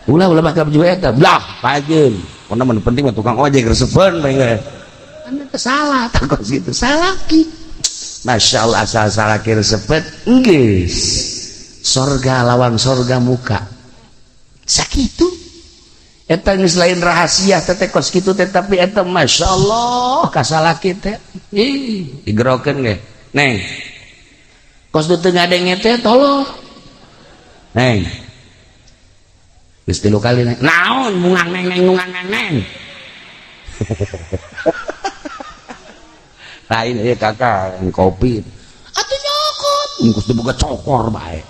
Ulah ulah make baju eta, blah pajeun. Pokona mah penting mah tukang ojek resepeun bae geus. Kan teu salah tah kos kitu salaki. Masya Allah, asal salaki resepet geus. Sorga lawang sorga muka. Sakitu. Eta geus lain rahasia teh kos kitu teh, tapi eta Masya Allah ka salaki teh. Ih, digerokeun ge. Neng. Kos du teu ngadenge teh tolong. Neng. Geus 3 kali neng. Naon mungang neng neng mungang neng neng. Lain ieu kakak kopi. Atuh nyokot. Geus diboga cokor bae.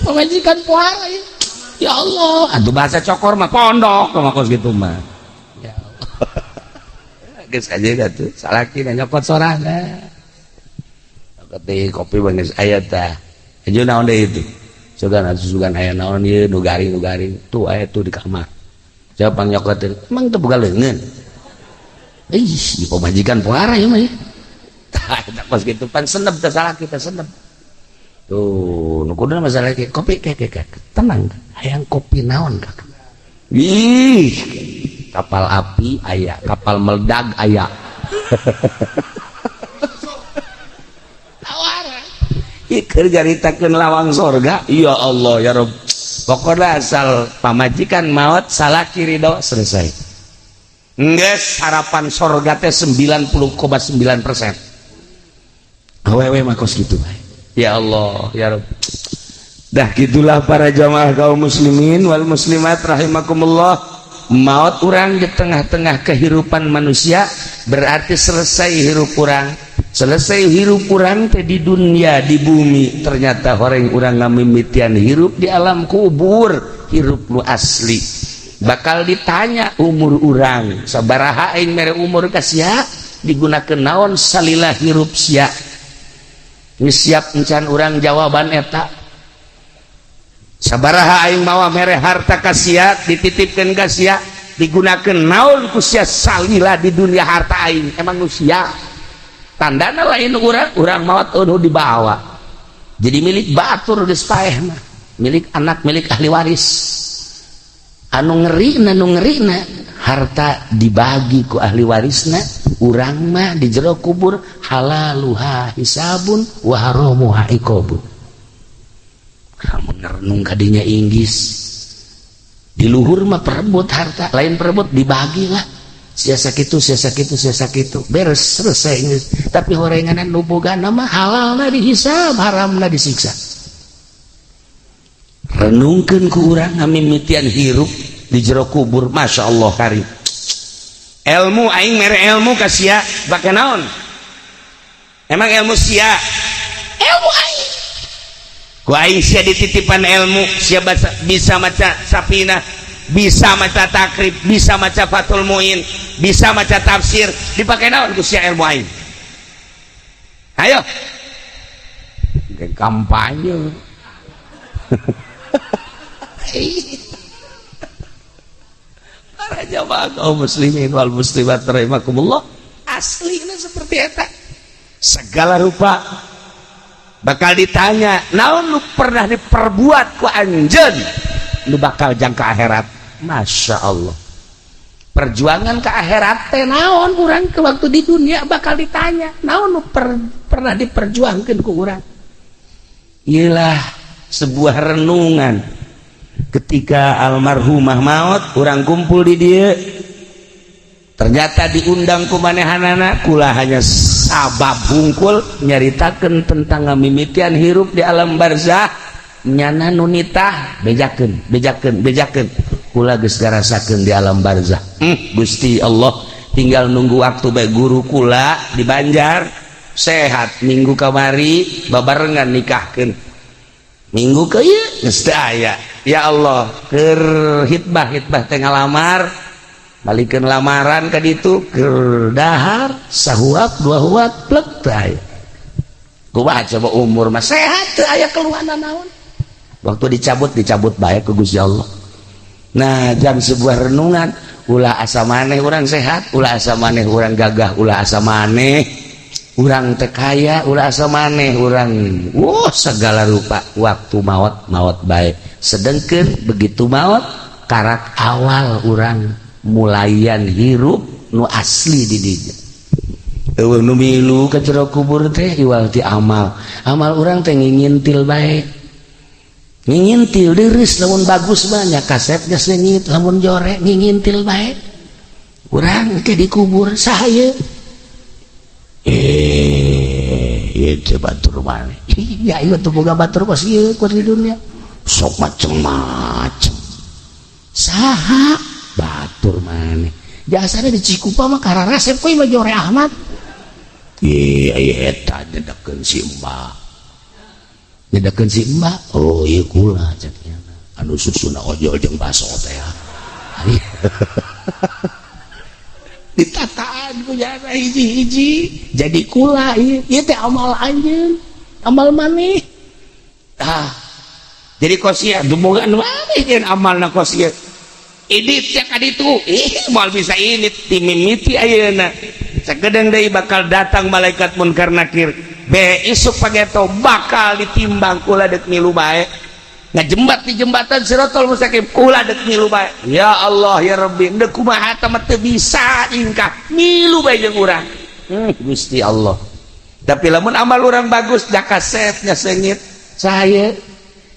Pamajikan puara ya. Ya Allah, atuh bahasa cokor mah pondok mah kos kitu mah. Ya Allah. Geus aja atuh salaki nyokot sorangan. Nyokot deui kopi mah geus aya tah. Aju naon deui itu? Sugan atuh sugan aya naon ieu nu garing nu garing. Tuh aya tuh di kamar. Siapa nyokotin? Emang teu boga leungeun. Ih, di pamajikan puara ieu mah ya. Tah eta kos kitu pan senep teh salaki teh senep. Tuh, nu kudu masalah ke kopi ke ke tenang, hayang kopi naon kakak? Ih, kapal api aya, kapal meledak aya. Tawaran. Ih, keur nyaritakeun lawang sorga, ya Allah ya Rob. Pokoknya asal pamajikan maot salaki ridho selesai. Geus harapan sorga teh 90,9%. Awewe mah kos kitu bae. Ya Allah ya Rabb. Dah gitulah para jamaah kaum muslimin wal muslimat rahimakumullah. Maut urang di tengah-tengah kehidupan manusia berarti selesai hirup urang. Selesai hirup urang teh di dunia, di bumi. Ternyata horeng urang ngamimitian hirup di alam kubur, hirup nu asli. Bakal ditanya umur urang, sabaraha aing mere umur ka sia, digunakeun naon salila hirup sia. Geus siap encan urang jawaban eta. Sabaraha aing mawa mere harta ka sia, dititipkeun ka sia, digunakeun naon ku sia salila di dunia harta aing. Emang nu sia? Tandana lain urang, urang maot eueuh dibawa. Jadi milik batur geus paeh mah, milik anak, milik ahli waris. Anu ngerina, nu ngerina harta dibagi ku ahli warisna, urang mah di jero kubur halaluha hisabun wa haramuha iqabun. Lamun ngerenung kadinya inggis. Di luhur mah perebut harta, lain perebut dibagilah. Sia sakitu, sia sakitu, sia sakitu. Beres selesai geus. Tapi horenganan nu bogana mah halalna dihisab, haramna disiksa. Renungkeun ku urang ngamimitian hirup di jero kubur, Masya Allah karim. Ilmu aing mere ilmu ka sia, bake naon? Emang ilmu sia? Ilmu aing. Ku aing sia dititipan ilmu, sia bisa maca Safinah, bisa maca Takrib, bisa maca Fathul Muin, bisa maca tafsir, dipake naon ku sia ilmu aing? Ayo. Kampanye. Para jamaah kaum muslimin wal muslimat rahimakumullah, aslinya seperti eta. Segala rupa bakal ditanya, naon lu pernah diperbuat ku anjeun, lu bakal jangka akhirat. Masya Allah. Perjuangan ke akhirat teh naon urang ke waktu di dunia bakal ditanya, naon lu pernah diperjuangkeun ku urang. Iyalah sebuah renungan. Ketika almarhumah maut, urang kumpul di dia. Ternyata diundang ku manehanana, kula hanya sabab hungkul nyaritakeun tentang ngamimitian hirup di alam barzah. Nyana nu nitah bejakeun, bejakeun, bejakeun. Kula geus ngarasakeun di alam barzah. Gusti Allah, tinggal nunggu waktu bae. Guru kula di Banjar sehat, minggu kamari babarengan nikahkeun, minggu ke ieu geus teu aya. Ya Allah, keur hitbah, hitbah teh ngalamar, balikeun lamaran ka ditu, keur dahar sahuap dua huap plek teu aya. Kumaha coba, umur mah sehat, teu aya keluhan naon. Waktu dicabut, dicabut bae ku Gusti Allah. Nah, jam sebuah renungan, ulah asa maneh urang sehat, ulah asa maneh urang gagah, ulah asa maneh urang teh kaya, ulah asa maneh urang wah segala rupa. Waktu maut, maut bae. Sedengkeun begitu maut, karak awal urang mulayan hirup nu asli di dinya. Eueuh nu milu ka jero kubur teh iwal ti amal. Amal urang teh ngingintil bae, ngingintil deres. Lamun bagus banyak kasep geus leungit, lamun jore ngingintil bae. Urang ke dikubur, saha ieu? Eh, ieu teh batur maneh. Iya, ieu teh boga batur kos ieu keur di dunia sok macem-macem. Saha batur maneh? Jasana di Cikupa mah kararasep kuy mah jore Ahmad. Iya, iya, eta nyedekeun si Mbak, nyedekeun si Mbak. Oh iya, kula cek anu susuna ojol jeung baso teh ditataan ku jana hiji-hiji jadi kula. Ieu ieu teh amal anjeun, amal maneh. Ah, jadi kos ieu dumoga anu maneh jeung amalna kos ieu idit ya ka ditu. Ih, moal bisa ini timimiti ayeuna. Sakedeung deui bakal datang malaikat Munkar Nakir be isuk pageto, bakal ditimbang. Kula dek milu bae, ngajembat di jembatan Sirotol Mustaqim, kula dek milu bae. Ya Allah, ya Rabbi, dek kumaha mah teu bisa ingkah, milu bae jeung urang. Gusti Allah, tapi lamun amal urang bagus, da kasepnya seungit saya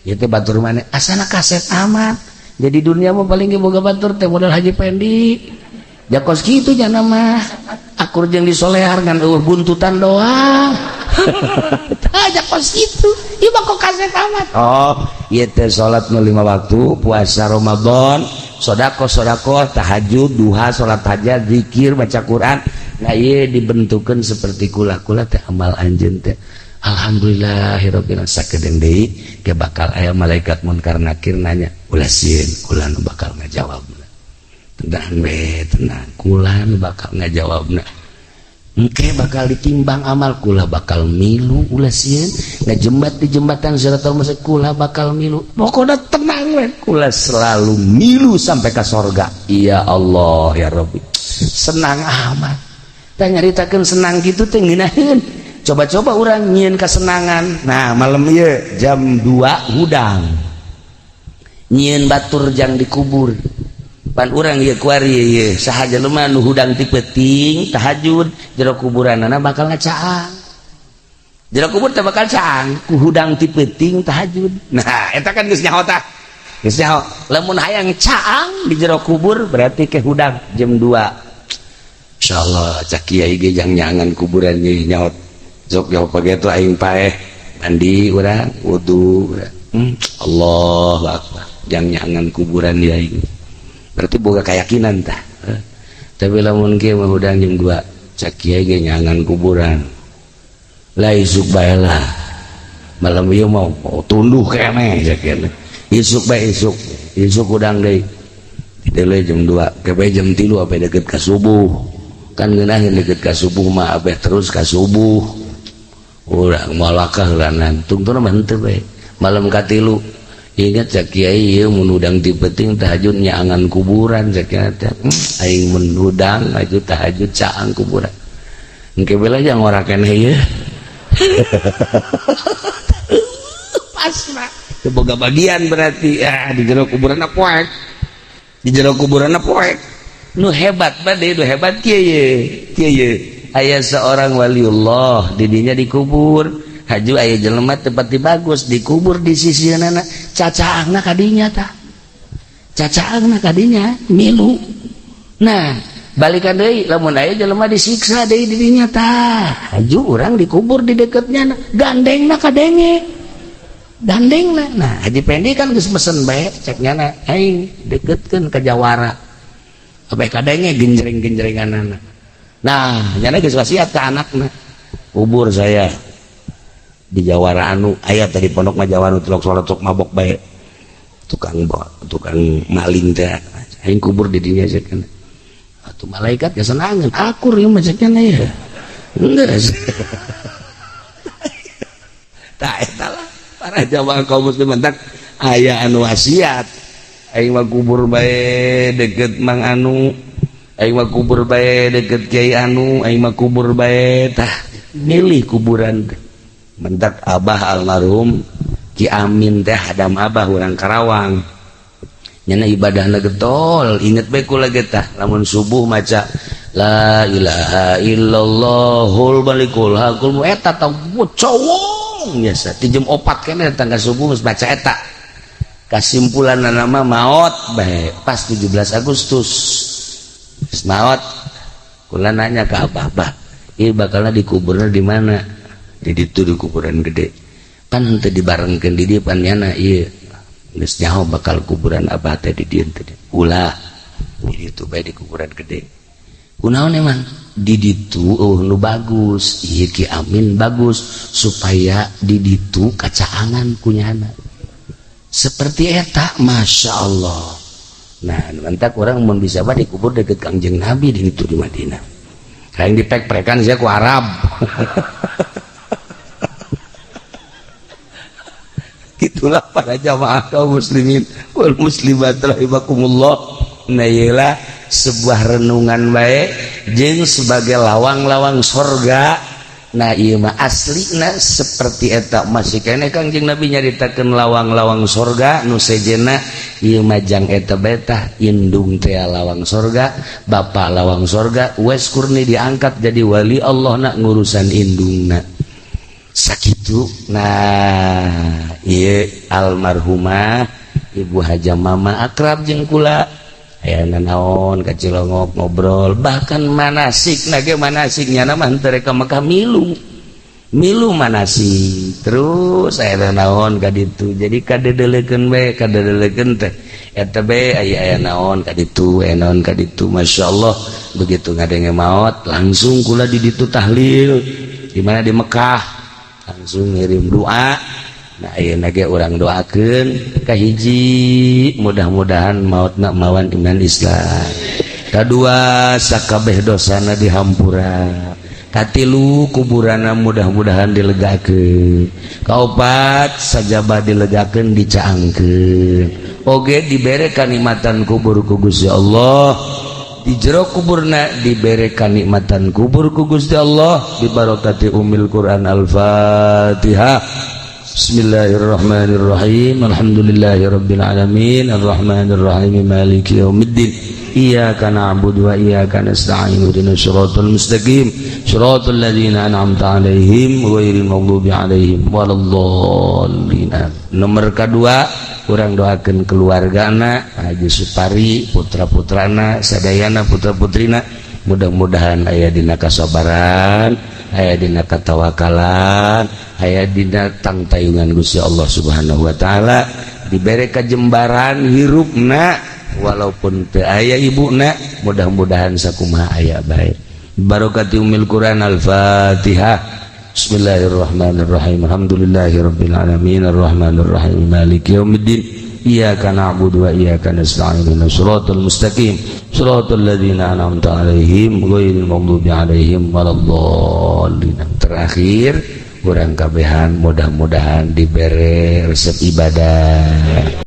itu batur maneh asana kasep amat. Jadi dunia mah paling ge boga batur teh modal Haji Pendi jakos kitu jana mah akur jeung disolehar, ngan eueuh buntutan doang. Tah, jakos kitu ieu mah kok kasep amat. Oh, ieu teh salat nu lima waktu, puasa Ramadan, sedekah, sedekah, tahajud, duha, salat hajat, zikir, baca Quran. Nah, ieu dibentukeun seperti kula-kula teh amal anjeun teh. Alhamdulillahirabbil alamin. Sakedeung deui ge bakal aya malaikat Munkar Nakir nanya, ulah sieun, kula nu bakal ngajawabna. Tenang we, tenang, kula nu bakal ngajawabna. Engke bakal ditimbang amal, kula bakal milu. Ulah sieun, ngajembat di jembatan Siratal Mustaqim, kula bakal milu. Pokoknya tenang we, kula selalu milu sampai ke sorga. Ya Allah, ya Rabbi, senang amat. Tah, nyaritakeun senang gitu teh ngeunaheun. Coba-coba orang nyieun kesenangan. Nah, malam ieu jam 2 hudang nyieun batur jang dikubur. Pan urang ieu kuari ieu saha jelema nu hudang ti peuting tahajud, jero kuburanana bakal ngacaang. Jero kubur teh bakal caang ku hudang ti peuting tahajud. Nah, eta kan geus nyaho, tah geus nyaho. Lamun hayang caang di jero kubur berarti ke hudang jam 2. Insyaallah cak kiai ge jang nyangan kuburan ye nyaho. Sok jauh pagi itu aing paeh, mandi urang, wudu urang. Allahu akbar, jang nyangan kuburan dia aing berarti boga keyakinan tah. Tapi lamun kieu mah hudang jam 2, cak kiai ge nyangan kuburan lah, isuk bae lah. Malam ieu mau oh, tunduh keneh cak kiai. Isuk bae, isuk, isuk hudang deui. Dele jam 2 kebe jam 3 apa deket ka subuh kan ngeunaheun. Deket ka subuh mah abeh terus ka subuh urang malakah lanan tungtuna mah henteu bae. Malam katilu ingat cak kiai ieu mun hudang ti peuting tahajud nyaangan kuburan. Cak kiai teh, aing mun hudang aju tahajud caang kuburan. Engke bela jang ora keneh ieu pas mah teu boga bagian berarti. Ah, di jero kuburan poek, di jero kuburan poek. Nu hebat bade nu hebat kieu ye, kieu ye. Aya seorang waliullah didinya dikubur, haju aya jelema tempat bagus dikubur di sisi nana, cacaangna kadinya tah, cacaangna kadinya milu. Nah, Balikan deui, lamun aya jelema disiksa deui di dinya, tah haju urang dikubur di deketnya, gandengna kadenge, gandengna. Nah, Haji Pendi kan geus mesen bae, cek nyana aing deketkeun ka jawara sampai kadenge genjreng-genjrenganana. Nah, nyana geus wasiat ka anakna, kubur saya di jawara anu aya tadi pondok mah, jawara tilok salat sok mabok bae, tukang tukang maling teh, aing kubur di dinya, cek. Atuh malaikat ya senangan akur ieu mah, cek ya. Geus tah, eta lah para jamaah kaum muslimin, tak aya anu wasiat, aing mah kubur bae deket Mang anu, aing mah kubur bae deket Kiai anu, aing mah kubur bae. Tah, milih kuburan teh. Mentak Abah almarhum Ki Amin teh, Adam Abah orang Karawang, nyana ibadahna getol, inget bae kula ge. Tah, lamun subuh maca la ilaha illallahul malikul hakul, eta tah cowong biasa ti jam 4 kene datang ka subuh geus baca eta. Kasimpulan nama maot bae pas 17 Agustus. Geus maot, kula nanya ke Abah, "Bah, ieu bakalna dikuburna di mana?" Di ditu, di kuburan gede. Pan henteu dibarengkeun di dieu, pan nyana ieu geus nyaho bakal kuburan Abah teh di dieu teh. Ulah di ditu bae, di kuburan gede. Kunaon emang di ditu? Oh, nu bagus ieu Ki Amin bagus, supaya di ditu kacaangan kunyana seperti eta. Masya Allah. Nah, mantak orang mun bisa mah dikubur deket Kangjeng Nabi di ditu, di Madinah. Kayak dipek-prekan sia ku Arab. Itulah para jamaah kaum muslimin wal muslimat rahimakumullah. Nah, iyalah sebuah renungan baik jeung sebagai lawang-lawang sorga. Nah, ieu mah aslina seperti eta, masih keneh Kangjeng Nabi nyaritakeun lawang-lawang sorga nu sejenna ieu mah jang eta bae. Tah, indung teh lawang sorga, bapak lawang sorga. Uwais Qurni diangkat jadi wali Allah nak ngurusan indungna sakitu. Nah, ieu almarhumah Ibu Haja Mama akrab jeung kula, aya naon ka Cilongok ngobrol, bahkan manasik nage manasik nyana mah henteu rek ka Mekah, milu milu manasik terus, aya naon ka ditu. Jadi kadedelekeun bae, kadedelekeun teh eta bae, aya aya naon ka ditu, aya naon ka ditu. Masyaallah, begitu ngadenge maot langsung kula di ditu tahlil di mana, di Mekah, langsung ngirim doa. Nah, ayeuna ge urang doakeun, kahiji mudah-mudahan mautna mawan iman Islam, kadua sakabeh dosana dihampura, katilu kuburanna mudah-mudahan dilegakeun, kaopat sajabah dilegakeun, dicaangkeun oge, dibere kanikmatan kubur ku Gusti Allah, di jero kuburna dibere kanikmatan kubur ku Gusti Allah, dibarokati Ummil Quran. Al-Fatihah. Bismillahirrahmanirrahim. Alhamdulillahirabbil alamin, arrahmanirrahim, maliki yaumiddin. Iyyaka na'budu wa iyyaka nasta'in, ihdinas siratal mustaqim, siratal ladzina an'amta 'alaihim ghairil maghdubi 'alaihim waladdallin. Nomor kedua, kurang doakan keluargana Haji Supari, putra-putrana sadayana, putra-putrina, mudah-mudahan aya dina kasabaran, aya dina katawakalan, aya dina tangtayungan Gusti Allah Subhanahu wa taala, dibere kajembaran hirupna walaupun teu aya ibuna, mudah-mudahan sakumaha aya bae, barokati Ummil Quran. Al-Fatihah. Bismillahirrahmanirrahim. Alhamdulillahirabbil alamin, arrahmanirrahim, maliki yaumiddin. Iyyaka na'budu wa iyyaka nasta'in, ihdinas siratal mustaqim, siratal ladzina an'amta 'alaihim ghairil maghdubi 'alaihim waladdallin. Terakhir, urang kabehan mudah-mudahan dibere resep ibadah.